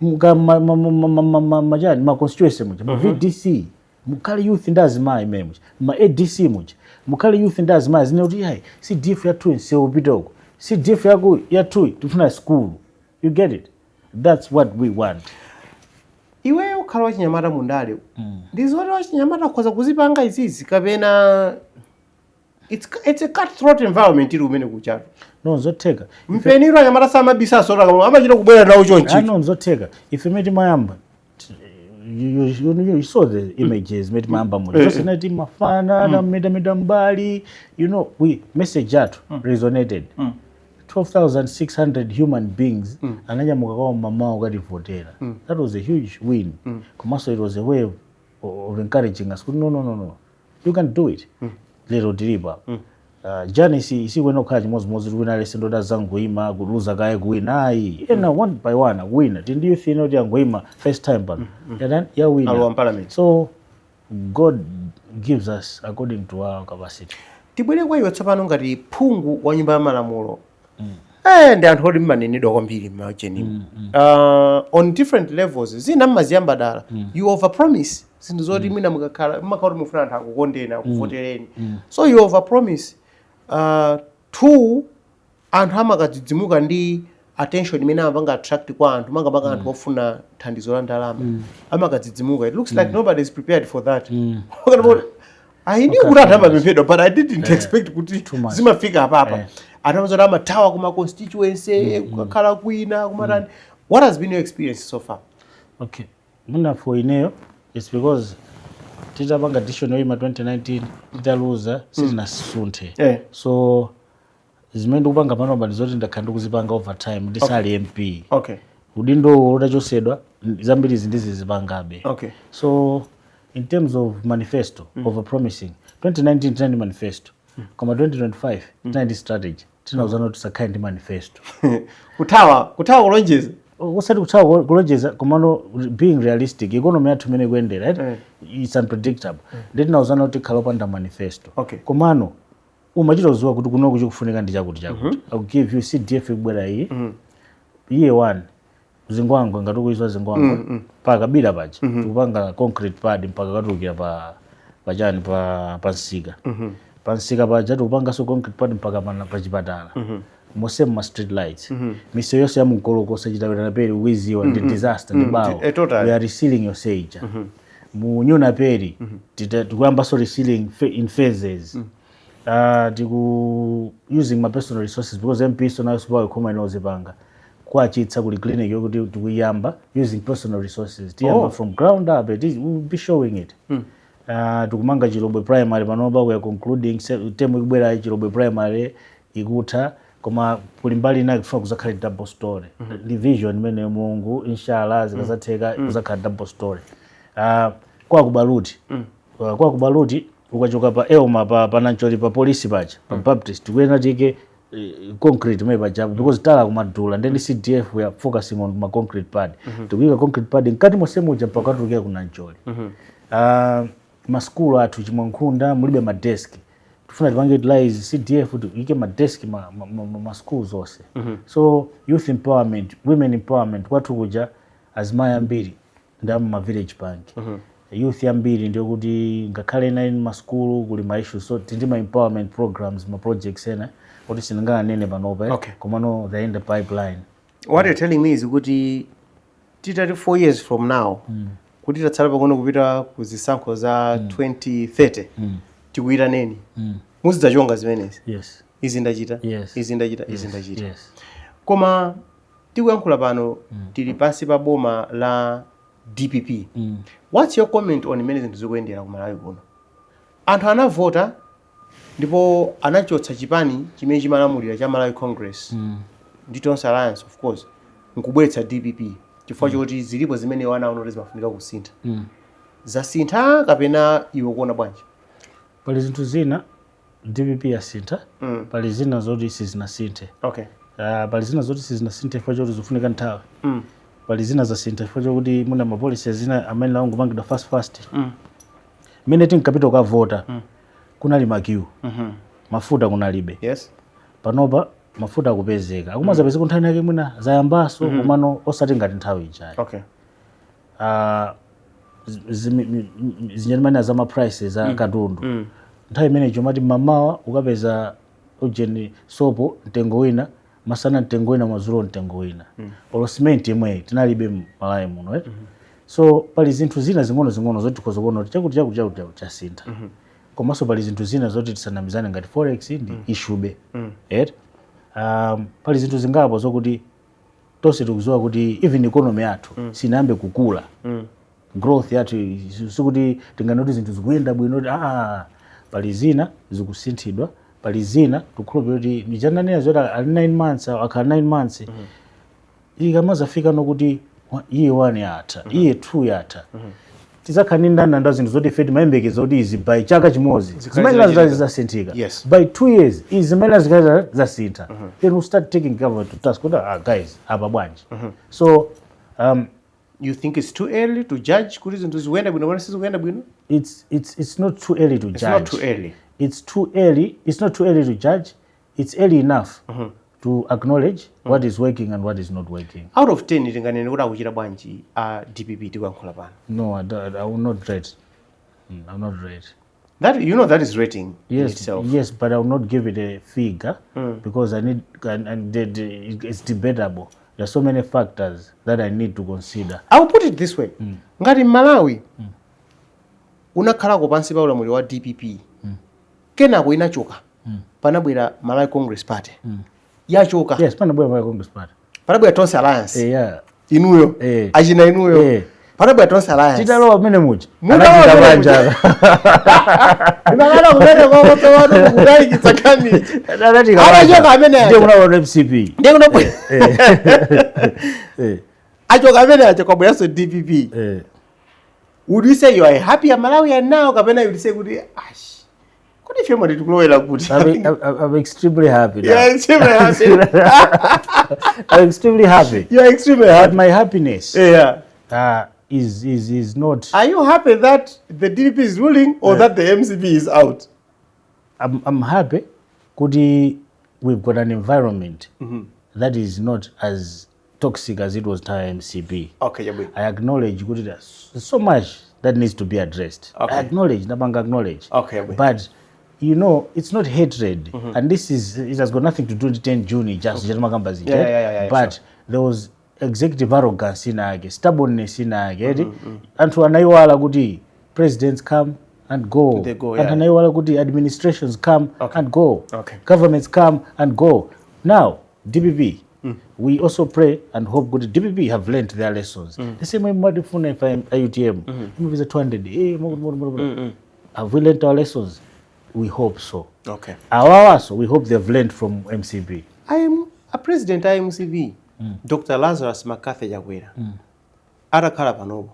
Muka machani, ma constituency muja, ma VDC mukhale youth ndi azimayi imene muja, ma ADC muja mukhale youth ndi azimayi, zine kuti yayi CDF yathu nsewu upite uko, CDF yaku yathu tifuna school. You get it? That's what we want. Iweyo ukhala wachinyamata mundale, ndi zoti wachinyamata akhoza kuzipanga izizi kapena it's a cutthroat environment ili umene kuchatu? No, zotheka. Mpeniro anyamata samabisaso, amachita kubwera nawo chonchi. Ah, no, zotheka. Ife meti mayamba, you saw the images meti mayamba muja, zonse nati mafana na meta mbali. We message yathu resonated. 12,600 human beings ananyamuka kwa mamawo kukativotera. That was a huge win. Komanso it was a way of encouraging us kuti no, no, no, no, you can do it. Lero tilipa. Journey sikuyenera kukhala chimodzimodzi kuti wina aliyense ndoda zangoyima kuluza kaye kuwina, ayi. Ena one by one akuwina. Tindi youth ino kuti angoyima first time pano, yatani, yawina. Alowa parliament. So God gives us according to our capacity. Tibwere kwa iwe tsopano ngati phungu wa Nyumba ya Malamulo. Ndi anthu oti mmanenedwa kwambiri mmachenimu on different levels. Zina mmaziyamba dala, you overpromise zinthu zoti mwina mukakhala mmakhala kuti mufuna anthu akukondeni, akuvotereni, so you overpromise. Two, anthu amakadzidzimuka ndi attention imene amapanga attract kwa anthu, makamaka anthu ofuna thandizo la ndalama amakadzidzimuka. It looks like nobody is prepared for that. I knew kuti anthu amapemphedwa, but I didn't expect kuti Much. zimafika apapa. Anthu amazoti amathawa kuma constituency, kukakhala kwina, kumatani. What has been your experience so far? Okay, mwina for ineyo it's because titapanga decision yoyima 2019, titaluza, sitinasunthe. So zimene ndikupanga panopa ndi zoti ndakhala ndikuzipanga over time ndisali MP. Udindo utachosedwa, zambiri zindizizipangabe. So in terms of manifesto, over promising, 2019 tinali ndi manifesto, koma 2025 tinali ndi strategy. Tinauzana kuti tisakhale ndi manifesto. Kuthawa kulonjeza. Usati kuthawa kulonjeza, komano being realistic, economy yathu imene ikuyendera, right? It's unpredictable. Ndi tinauzana kuti tikhala opanda manifesto. Komano umachita kuziwa kuti kunoku chikufunika ndi chakuti chakuti. I'll give you CDF ikubwera iyi, year one, Zingwangwa, ngati ukuizwa Zingwangwa, pa Kabira paja tikupanga concrete pad mpaka katulukira pa pachani, pa nsika. Pa nsika paja tikupanganso concrete pad mpaka pa chipatala, mosemu ma street lights, misewu yonse ya mukolokosa chitawera peri ukuiziwa ndi disaster, ndi bawo. Totally. We are resealing yonse ija. Mu New Naperi tikuyambanso resealing in phases. Tiku using my personal resources because MP so nayo sipawe khoma inozipanga kwachitsa kuli clinic yokuti tikuyamba using personal resources, tiyamba from ground up. It is, we'll be showing it. Tikumanga Chilobwe Primary panopa. We are concluding term ikubwera Chilobwe Primary ikutha, koma kuli mbali inayi kufuna kuzakhale double story. Ndi vision imene Mulungu, inshallah, zikazatheka kuzakhala double story. Kwa kubaluti, kwa kubaluti ukachoka pa Elma, pa Nancholi, pa polisi paja, pa Baptist, tikuyenera tike concrete imene pajapo because tala kumadula. Then CDF, we are focusing on ma concrete pad. Tikuyika concrete pad mkati monse muja mpaka katulukira ku Nancholi. Maskulu athu, Chimwankhunda mulibe madesk, tifuna tipange utilize CDF tiike madesk ma schools zonse. So youth empowerment, women empowerment, kwathu kuja azimayi ambiri ndi ama village bank. Youth ambiri ndiyo kuti ngakhale ena ili maskulu kuli ma issues, so tindi ma empowerment programs, ma projects ena kuti sindinganene panopa, eh. Komano they're in the pipeline. What you're telling me is kuti titati 4 years from now, kuti tatsala pang'ono kupita ku zisankho za 2030, tikuyitaneni, muzidzachonga zimenezi? Yes. Izi ndachita, izi ndachita, izi ndachita. Yes. Koma tikuyankhula pano tili pansi pa boma la DPP. What's your comment on imene zinthu zikuyendera ku Malawi kuno? Anthu anavota ndipo anachotsa chipani chimene chimalamulira cha Malawi Congress ndi Tonse Alliance, of course, nkubweretsa DPP chifukwa choti zilipo zimene anaona kuti zimafunika kusintha. Zasintha kapena iwe kuona bwanji? Pali zinthu zina DPP yasintha, pali zina zoti sizinasinthe. Pali zina zoti sizinasinthe chifukwa choti zikufunika nthawi. Pali zina zasintha chifukwa chokuti muna ma policies zina amene angopangidwa fast fast. Mmene tinkapita kukavota, kunali ma queue, mafuta kunalibe. Panopa mafuta akupezeka, akumazapezeka nthawi yake, mwina zayambaso, komano osati ngati nthawi ijayi. Zinyanimani za ma prices a katundu, nthawi imene chomati mamawa ukapeza ujeni sopo mtengo wina, masana mtengo wina, madzulo mtengo wina. Olo cement imwe tinalibe Malawi muno, eh? So pali zinthu zina zing'ono zing'ono zoti tikhoza kuona kuti chakuti chakuti chakuti chakuti chasintha. Komanso pali zinthu zina zoti tisanamizane, ngati forex ndi issue be, right? Pali zinthu zingapo zokuti tonse tikuziwa kuti even economy yathu sinayambe kukula. Growth yathu sikuti tinganoti zinthu zikuyenda bwino kuti pali zina zikusinthidwa, pali zina tikukhulupirira kuti ndichananena zoti ali 9 months, akhala 9 months, ikamazafika nokuti year 1 yatha, year 2 yatha. Tizakhala ndi ndandanda zinthu zoti ife timayembekeza kuti izi by chaka chimodzi Zikhale zimene zinachitika. zasinthika, by 2 years izi zimene zikhale zasintha, then we start taking government to task kuti, "Ah, guys, apa bwanji?" So You think it's too early to judge kuti zinthu zikuyenda bwino kapena sizikuyenda bwino? It's not too early to It's judge. not too early. It's too early. It's not too early to judge. It's early enough to acknowledge what is working and what is not working. Out of 10, tinganene kuti akuchita bwanji a DPP tikuyankhula pano? No, I will not rate. I'm not rate. That, you know, that is rating in Yes, itself. yes, but I will not give it a figure because I need and it's debatable. There are so many factors that I need to consider. I will put it this way: ngati Malawi unakhalako pansi pa ulamuliro wa DPP, kenako inachoka, panabwera Malawi Congress Party, yachoka, Yes, panabwera Malawi Congress Party. Panabwera Tonse Alliance, inuyo, achina inuyo, panabwera Tonse Alliance. Titalowa pamene muja. Mutalowa Anachita pamene banja. Ndimakana kumene kwakotsowatu kutalikitsa nkhani. Anatika Anachoka banja. amene aja. Ndiye kunaona MCP. Ndiye kunabwera, achoka amene aja, kwabweranso DPP. Would you say you are a happier Malawian now, kapena you would say kuti, ash, kuti ife mwati tikulowera kuti? I'm extremely happy now. You are extremely happy. I'm extremely happy. You are extremely But happy. my happiness is not. Are you happy that the DPP is ruling or that the MCP is out? I'm happy kuti we've got an environment that is not as toxic as it was time MCP. Okay, chabwino. I acknowledge kuti there's so much that needs to be addressed. I acknowledge, ndapanga acknowledge. Okay, chabwino. But it's not hatred, and this is it has got nothing to do with 10 June, just okay. But there was executive arrogance inake, stubbornness inake, eti anthu anaiwala kuti presidents come and go. They go, Anthu anaiwala kuti administrations come and go. Governments come and go. Now, DPP, we also pray and hope kuti DPP have learned their lessons. The same way mwadifuna ife UTM, imapeza 200, Have we learned our lessons? We hope so. Awawaso, we hope they've learned from MCP. I am a president a MCP, Dr. Lazarus McCarthy Chakwera, atakhala panopo,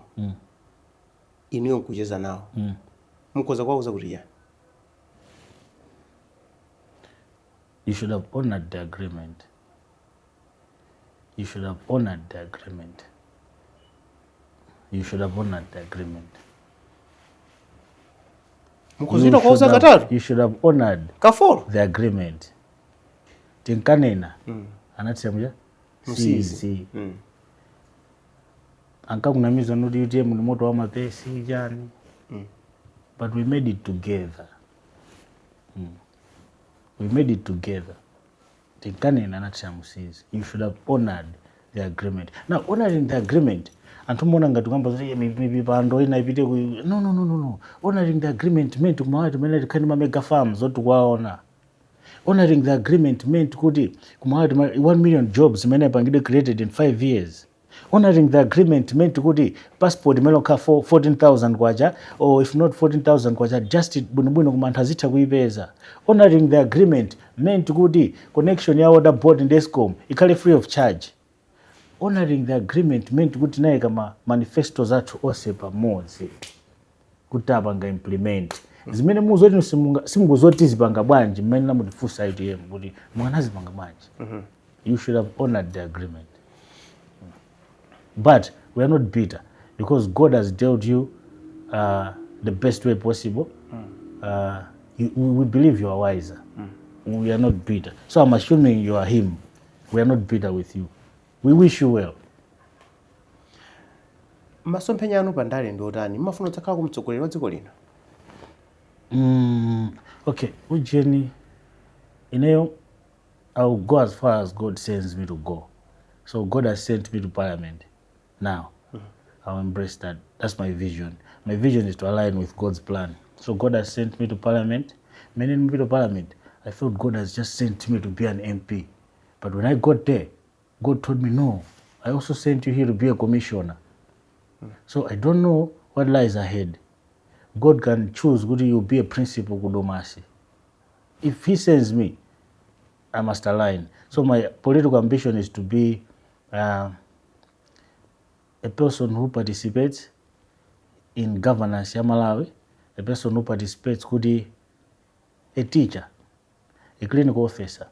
inuyo nkucheza nawo, mukhoza kuwauza kuti yani? You should have honored the agreement. You should have honored the agreement. You should have honored the agreement. Mukhoza kuwauza katatu. You should have honored Ka four. the agreement. Tinkanena, anathira muja Msizi. si ankakunamiza noti UTM ni moto wa mapesi chani, but we made it together. We made it together. Tinkanena, anathira msizi. You should have honored the agreement. Now, honoring the agreement, anthu muona ngati kwamba zoti mipando ina ipite ku, no, no, no, no, no. Honoring the agreement meant kumawa timene tikhani ma mega farms oti kuwaona. Honoring the agreement meant kuti kumawa 1 million jobs imene ipangidwe created in 5 years. Honoring the agreement meant kuti passport imene okha 14,000 kwacha, or if not 14,000 kwacha, just bwinobwino koma anthu azitha kuipeza. Honoring the agreement meant kuti connection ya water board ndi ESCOM ikhale free of charge. Honoring the agreement meant kuti tinayika ma manifestos athu onse pamodzi kuti apanga implement zimene muzoti simungozoti zipanga bwanji mmene namutifunsa UTM kuti mwanazipanga bwanji. You should have honored the agreement, but we are not bitter because God has dealt you the best way possible. We believe you are wiser. We are not bitter, so I'm assuming you are him. We are not bitter with you. We wish you well. Masomphenya anu pandale ndi otani? Mmafuna kudzakhala kumtsogoleri wa dziko lino? Okay, ujeni, ineyo, I will go as far as God sends me to go. So God has sent me to parliament. Now, I'll embrace that. That's my vision. My vision is to align with God's plan. So God has sent me to parliament. Many me to parliament, I felt God has just sent me to be an MP. But when I got there, God told me, "No, I also sent you here to be a commissioner." So I don't know what lies ahead. God can choose kuti you be a principal ku Domasi. If he sends me, I must align. So my political ambition is to be a person who participates in governance ya Malawi, the person who participates kuti a teacher, a clinical officer,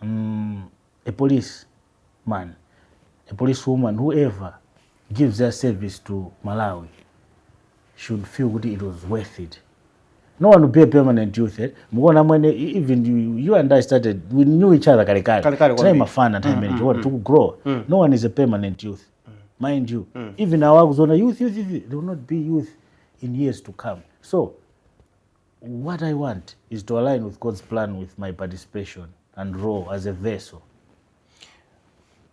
a police man, a police woman, whoever gives their service to Malawi should feel kuti it was worth it. No one will be a permanent youth, eh? Mukuona mwene, even you and I started, we knew each other kale kale. Kale kale Tinali kwambiri. mafana time imene mm, to grow. No one is a permanent youth. Mind you, even our kuzona youth, youth, youth, they will not be youth in years to come. So what I want is to align with God's plan with my participation and role as a vessel.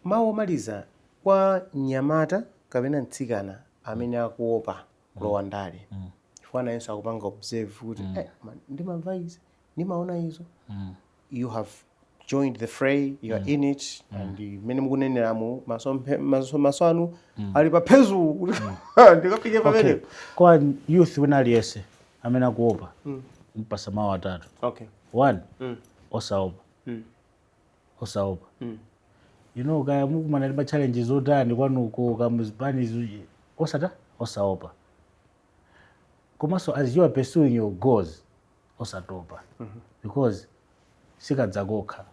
Mawu omaliza kwa mnyamata kapena mtsikana amene akuopa kulowa ndale, chifukwa nayenso akupanga observe kuti ndimamva izi, ndimaona izo. You have joined the fray, you are in it, and mmene mukuneneramu maso anu ali pa phezu kuti ndikafike pamene. Okay. Kwa youth wina aliyense amene akuopa, mpasa mawu atatu. One, osaopa. Osaopa. Kaya mukumana ndi ma challenges otani kwanuko, kamuzipani, osata osaopa. Komanso as you are pursuing your goals, osatopa, because sikadzakokha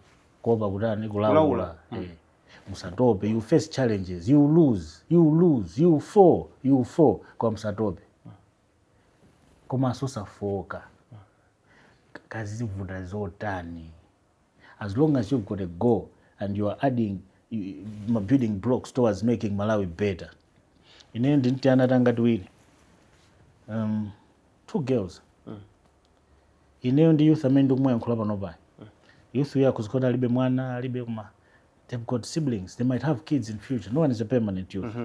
kuopa kutani, kulawula. Kulawula. Eh. Musatope. You face challenges, you lose, you lose, you fall, you fall, koma musatope. Komanso osafoka kazivuta zotani. As long as you've got a goal and you are adding building blocks towards making Malawi better. Ine ndinti ana tanga tiwiri, two girls. Ineyo ndi youth amene ndikumuyankhula pano pano, youth uyo akuzikota alibe mwana, alibe, koma they've got siblings, they might have kids in future. No one is a permanent youth.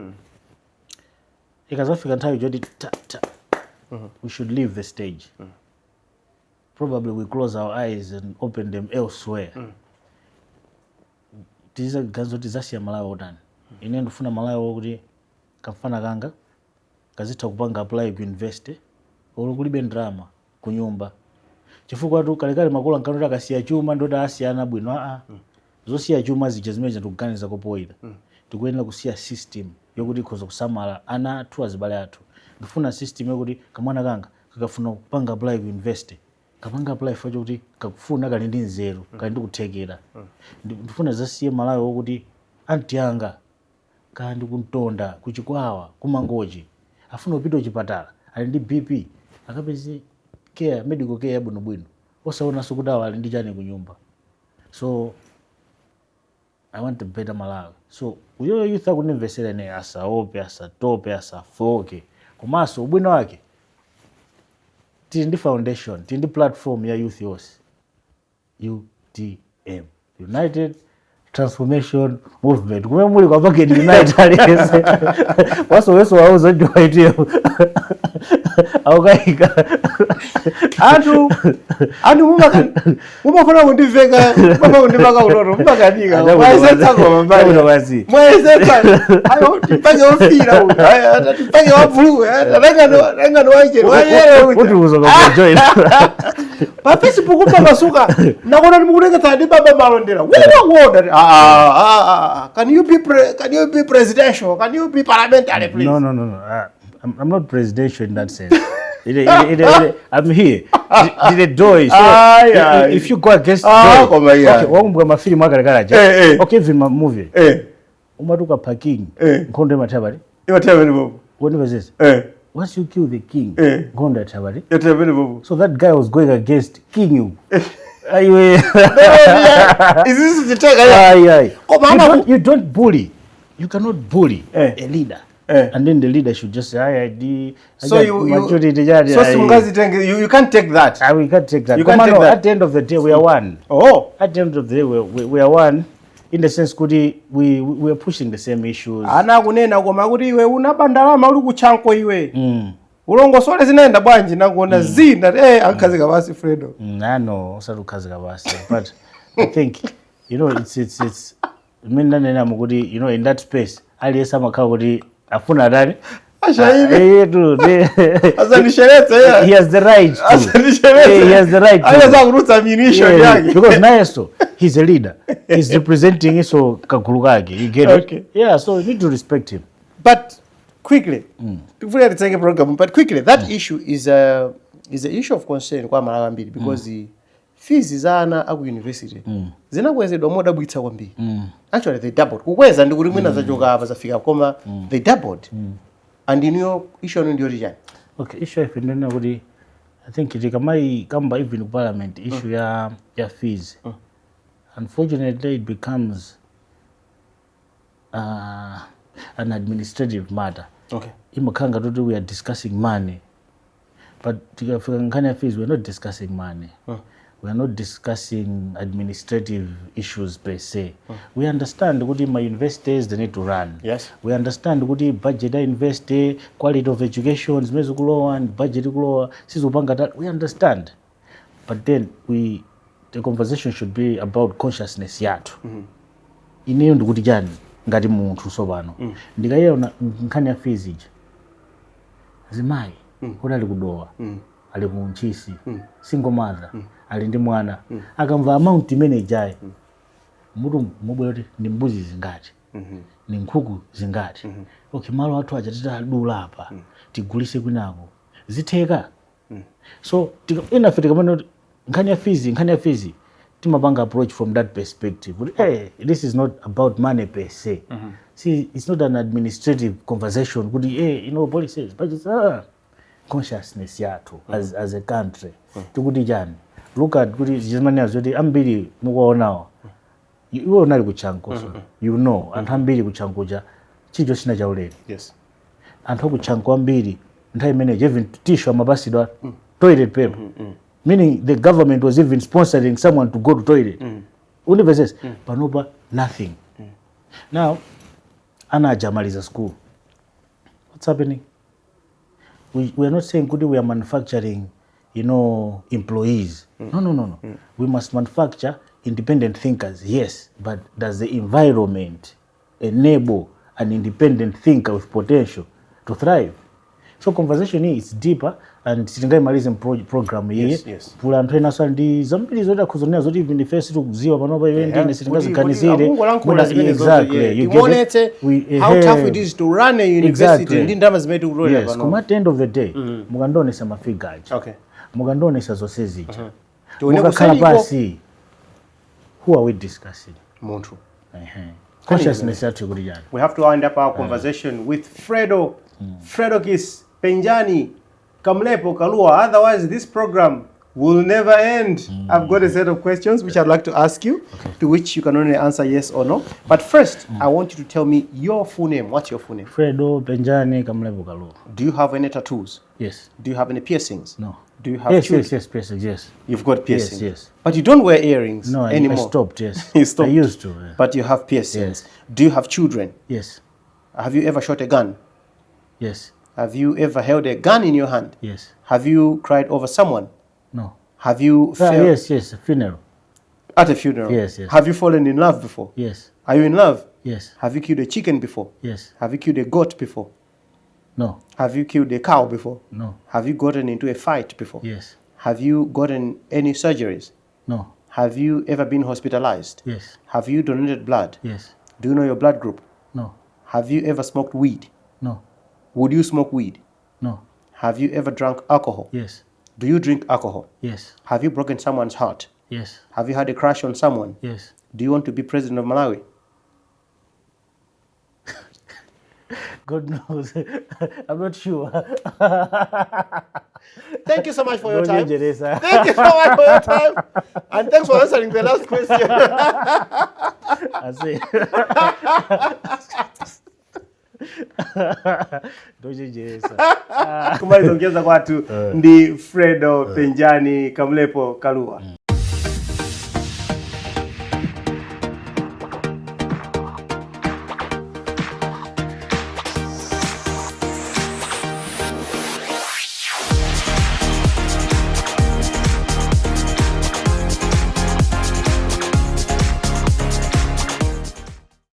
Ikazafika nthawi choti ta ta, we should leave the stage. Probably we close our eyes and open them elsewhere. Tizaganiza kuti zasiya Malawi otani. Ine ndifuna Malawi wokuti kamfana kanga kazitha kupanga apply ku university olo kulibe ndalama kunyumba, chifukwa tu kalekale makolo ankanoti akasiya chuma ndoti asiyana bwino. Aa, zosiya chuma zija zimene tikuganiza kopoyira, tikuyenera kusiya system yokuti ikhoza kusamala ana athu, azibale athu. Ndifuna system yokuti kamwana kanga kakafuna kupanga apply ku university, kapanga apply for chokuti kakufuna, kali ndi nzeru, kali ndi kuthekera. Ndifuna zasiye Malawi wokuti anti anga kaya ndi kuntonda, kuchikwawa, kumangochi, afuna kupita kuchipatala, ali ndi BP, akapeze care, medical care yabwinobwino, osaonanso kuti awa ali ndi chani kunyumba. So I want a better Malawi. So uyoyo youth akundimvesera ine, asaope, asatope, asafoke. Komanso ubwino wake tili ndi foundation, tili ndi platform ya youth yonse, UTM, United Transformation Movement. Kumene muli kwa paketi unite, aliyense wasoweso wauza njiwa UTM aukayika. Anthu mumafuna kundiveka, mumafuna kundipaka utoto, mumakanika. Mwayesetsa koma mbali. Chabwino basi. Mwayesetsa. Ayo tipake ofira uyu. Ayo tipake wa blue. Tangano wache wa yellow uyu. Utiuza kwa join. Pa Facebook pamasuka nakona ndikureketsa ndi Baba Malondera. Wina ah, ah, ah, ah. Can you be presidential? Can you be parliamentary, please? No, no, no, no. I'm not presidential in that sense. I'm here. Did doi. So Aye, aye. if you go against Ah, doi, koma iya. okay, wakumbuka mafilimu akalekale aja. Eh, eh. Okay, even ma movie. Umatuka pa king. Eh. Nkhondo imatha pali. Imatha pene popo. Wonipezesa. Once you kill the king, nkhondo yatha pali. Imatha pene popo. So that guy was going against king you. Aiwe. Izizi ziteka ya. Aye, aye. Koma You don't bully. You cannot bully a leader. And then the leader should just say, aye, di, So you maturity chani, so aye. simungazitenge, you can't take that. Ah, we can't take that. You can't Koma take no, that. at the end of the day, we are one. Oh. At the end of the day, we are one in the sense kuti we are pushing the same issues. Ana akunena koma kuti iwe unaba ndalama uli kuchanko iwe. Ulongosole zinaenda bwanji, nakuona zina ankhazika pasi Fredo. I know, osati kukhazika pasi. But I think, it's mmene ndanena mukuti, in that space, aliyense amakhala kuti afuna atani? Ashaini. Ah, tu, Asandisheretse ya. He has the right to. Asandisheretse. Yeah, he has the right to. Ayeza kurutsa ammunition yake. Because nayenso he's a leader. He's representing iso kagulu kake. You get Okay. it? Yeah, so you need to respect him. But Quickly, tikufuna titseke program, but quickly, that issue is a issue of concern kwa Malawi ambiri because fees za ana aku university zinakwezedwa modabwitsa kwambiri. Actually, they doubled. Kukweza ndi kuti mwina zachoka apa zafika, koma they doubled. And inuyo issue yanu ndiyoti chani? Okay, issue ife ndinena kuti I think tikamayi kamba even ku parliament issue ya fees, unfortunately it becomes an administrative matter. Imakhala ngati kuti we are discussing money, but tikafika nkhani ya fees, we are not discussing money, we are not discussing administrative issues per se. We understand kuti ma universities, they need to run. We understand kuti budget ya university, quality of education, zimene zikulowa and budget ikulowa sizikupanga that, we understand. But then the conversation should be about consciousness yathu. Ineyo ndikuti chani ngati munthu tsopano ndikayiona nkhani ya fees ija, zimayi kuti ali kudowa, ali ku Ntchisi, single mother, ali ndi mwana, akamva amount imene ijayi, mutu mubwera kuti ndi mbuzi zingati, ni nkhuku zingati? Okay, malo athu aja titadula apa tigulise kwinako zitheka. So inafe tikamana kuti nkhani ya fees, nkhani ya fees, timapanga approach from that perspective kuti, hey, this is not about money per se. See, it's not an administrative conversation kuti, hey, policies, budgets, consciousness yathu as a country tikuti chani? Look at kuti zimanena zoti ambiri mukuwaonawo, iwe unali ku Chanco, so anthu ambiri ku Chanco cha chicho china chaulere. Anthu aku Chanco ambiri nthawi imeneyi even tissue amapasidwa, toilet paper, meaning the government was even sponsoring someone to go to toilet. Universes panopa nothing. Now ana aja amaliza school, what's happening? We are not saying kuti we are manufacturing employees. No. We must manufacture independent thinkers, yes, but does the environment enable an independent thinker with potential to thrive? So conversation iyi is deeper and sitingayimalize program iyi. Pula anthu ena ali ndi zambiri zoti akhuzonera zoti even ife sitikudziwa panopa, iwe ndine sitingaziganizire. Exactly. Timuonetse how tough it is to run a university ndi ndalama zimene tikutolera pano. Koma at the end of the day, mukandionesa ma figure aja, mukandionesa zonse zija, Tione mukakhala kusaliko. pasi, who are we discussing? Munthu. Ehe. Consciousness yathu ikuti chani? We have to wind up our conversation with Fredo, Fredokiss Penjani Kamlepo Kalua. Otherwise, this program will never end. I've got a set of questions which I'd like to ask you, to which you can only answer yes or no. But first, I want you to tell me your full name. What's your full name? Fredo Penjani Kamlepo Kalua. Do you have any tattoos? Yes. Do you have any piercings? No. Do you have Yes. children? Yes, piercings, yes. You've got piercings. Yes. But you don't wear earrings No, I anymore. stopped, yes. You stopped. I used to, yeah. But you have piercings. Yes. Do you have children? Yes. Have you ever shot a gun? Yes. Have you ever held a gun in your hand? Yes. Have you cried over someone? No. Have you felt Yes, funeral. At a funeral? Yes. Have you fallen in love before? Yes. Are you in love? Yes. Have you killed a chicken before? Yes. Have you killed a goat before? No. Have you killed a cow before? No. Have you gotten into a fight before? Yes. Have you gotten any surgeries? No. Have you ever been hospitalized? Yes. Have you donated blood? Yes. Do you know your blood group? No. Have you ever smoked weed? No. Would you smoke weed? No. Have you ever drunk alcohol? Yes. Do you drink alcohol? Yes. Have you broken someone's heart? Yes. Have you had a crush on someone? Yes. Do you want to be president of Malawi? God knows. I'm not sure. Thank you so much for your time. Ndonyenjeresa. Thank you so much for your time. And thanks for answering the last question. I say. Ndonyenjeresa. Kumaliza kucheza kwathu ndi Fredo Penjani Kamlepo Kalua.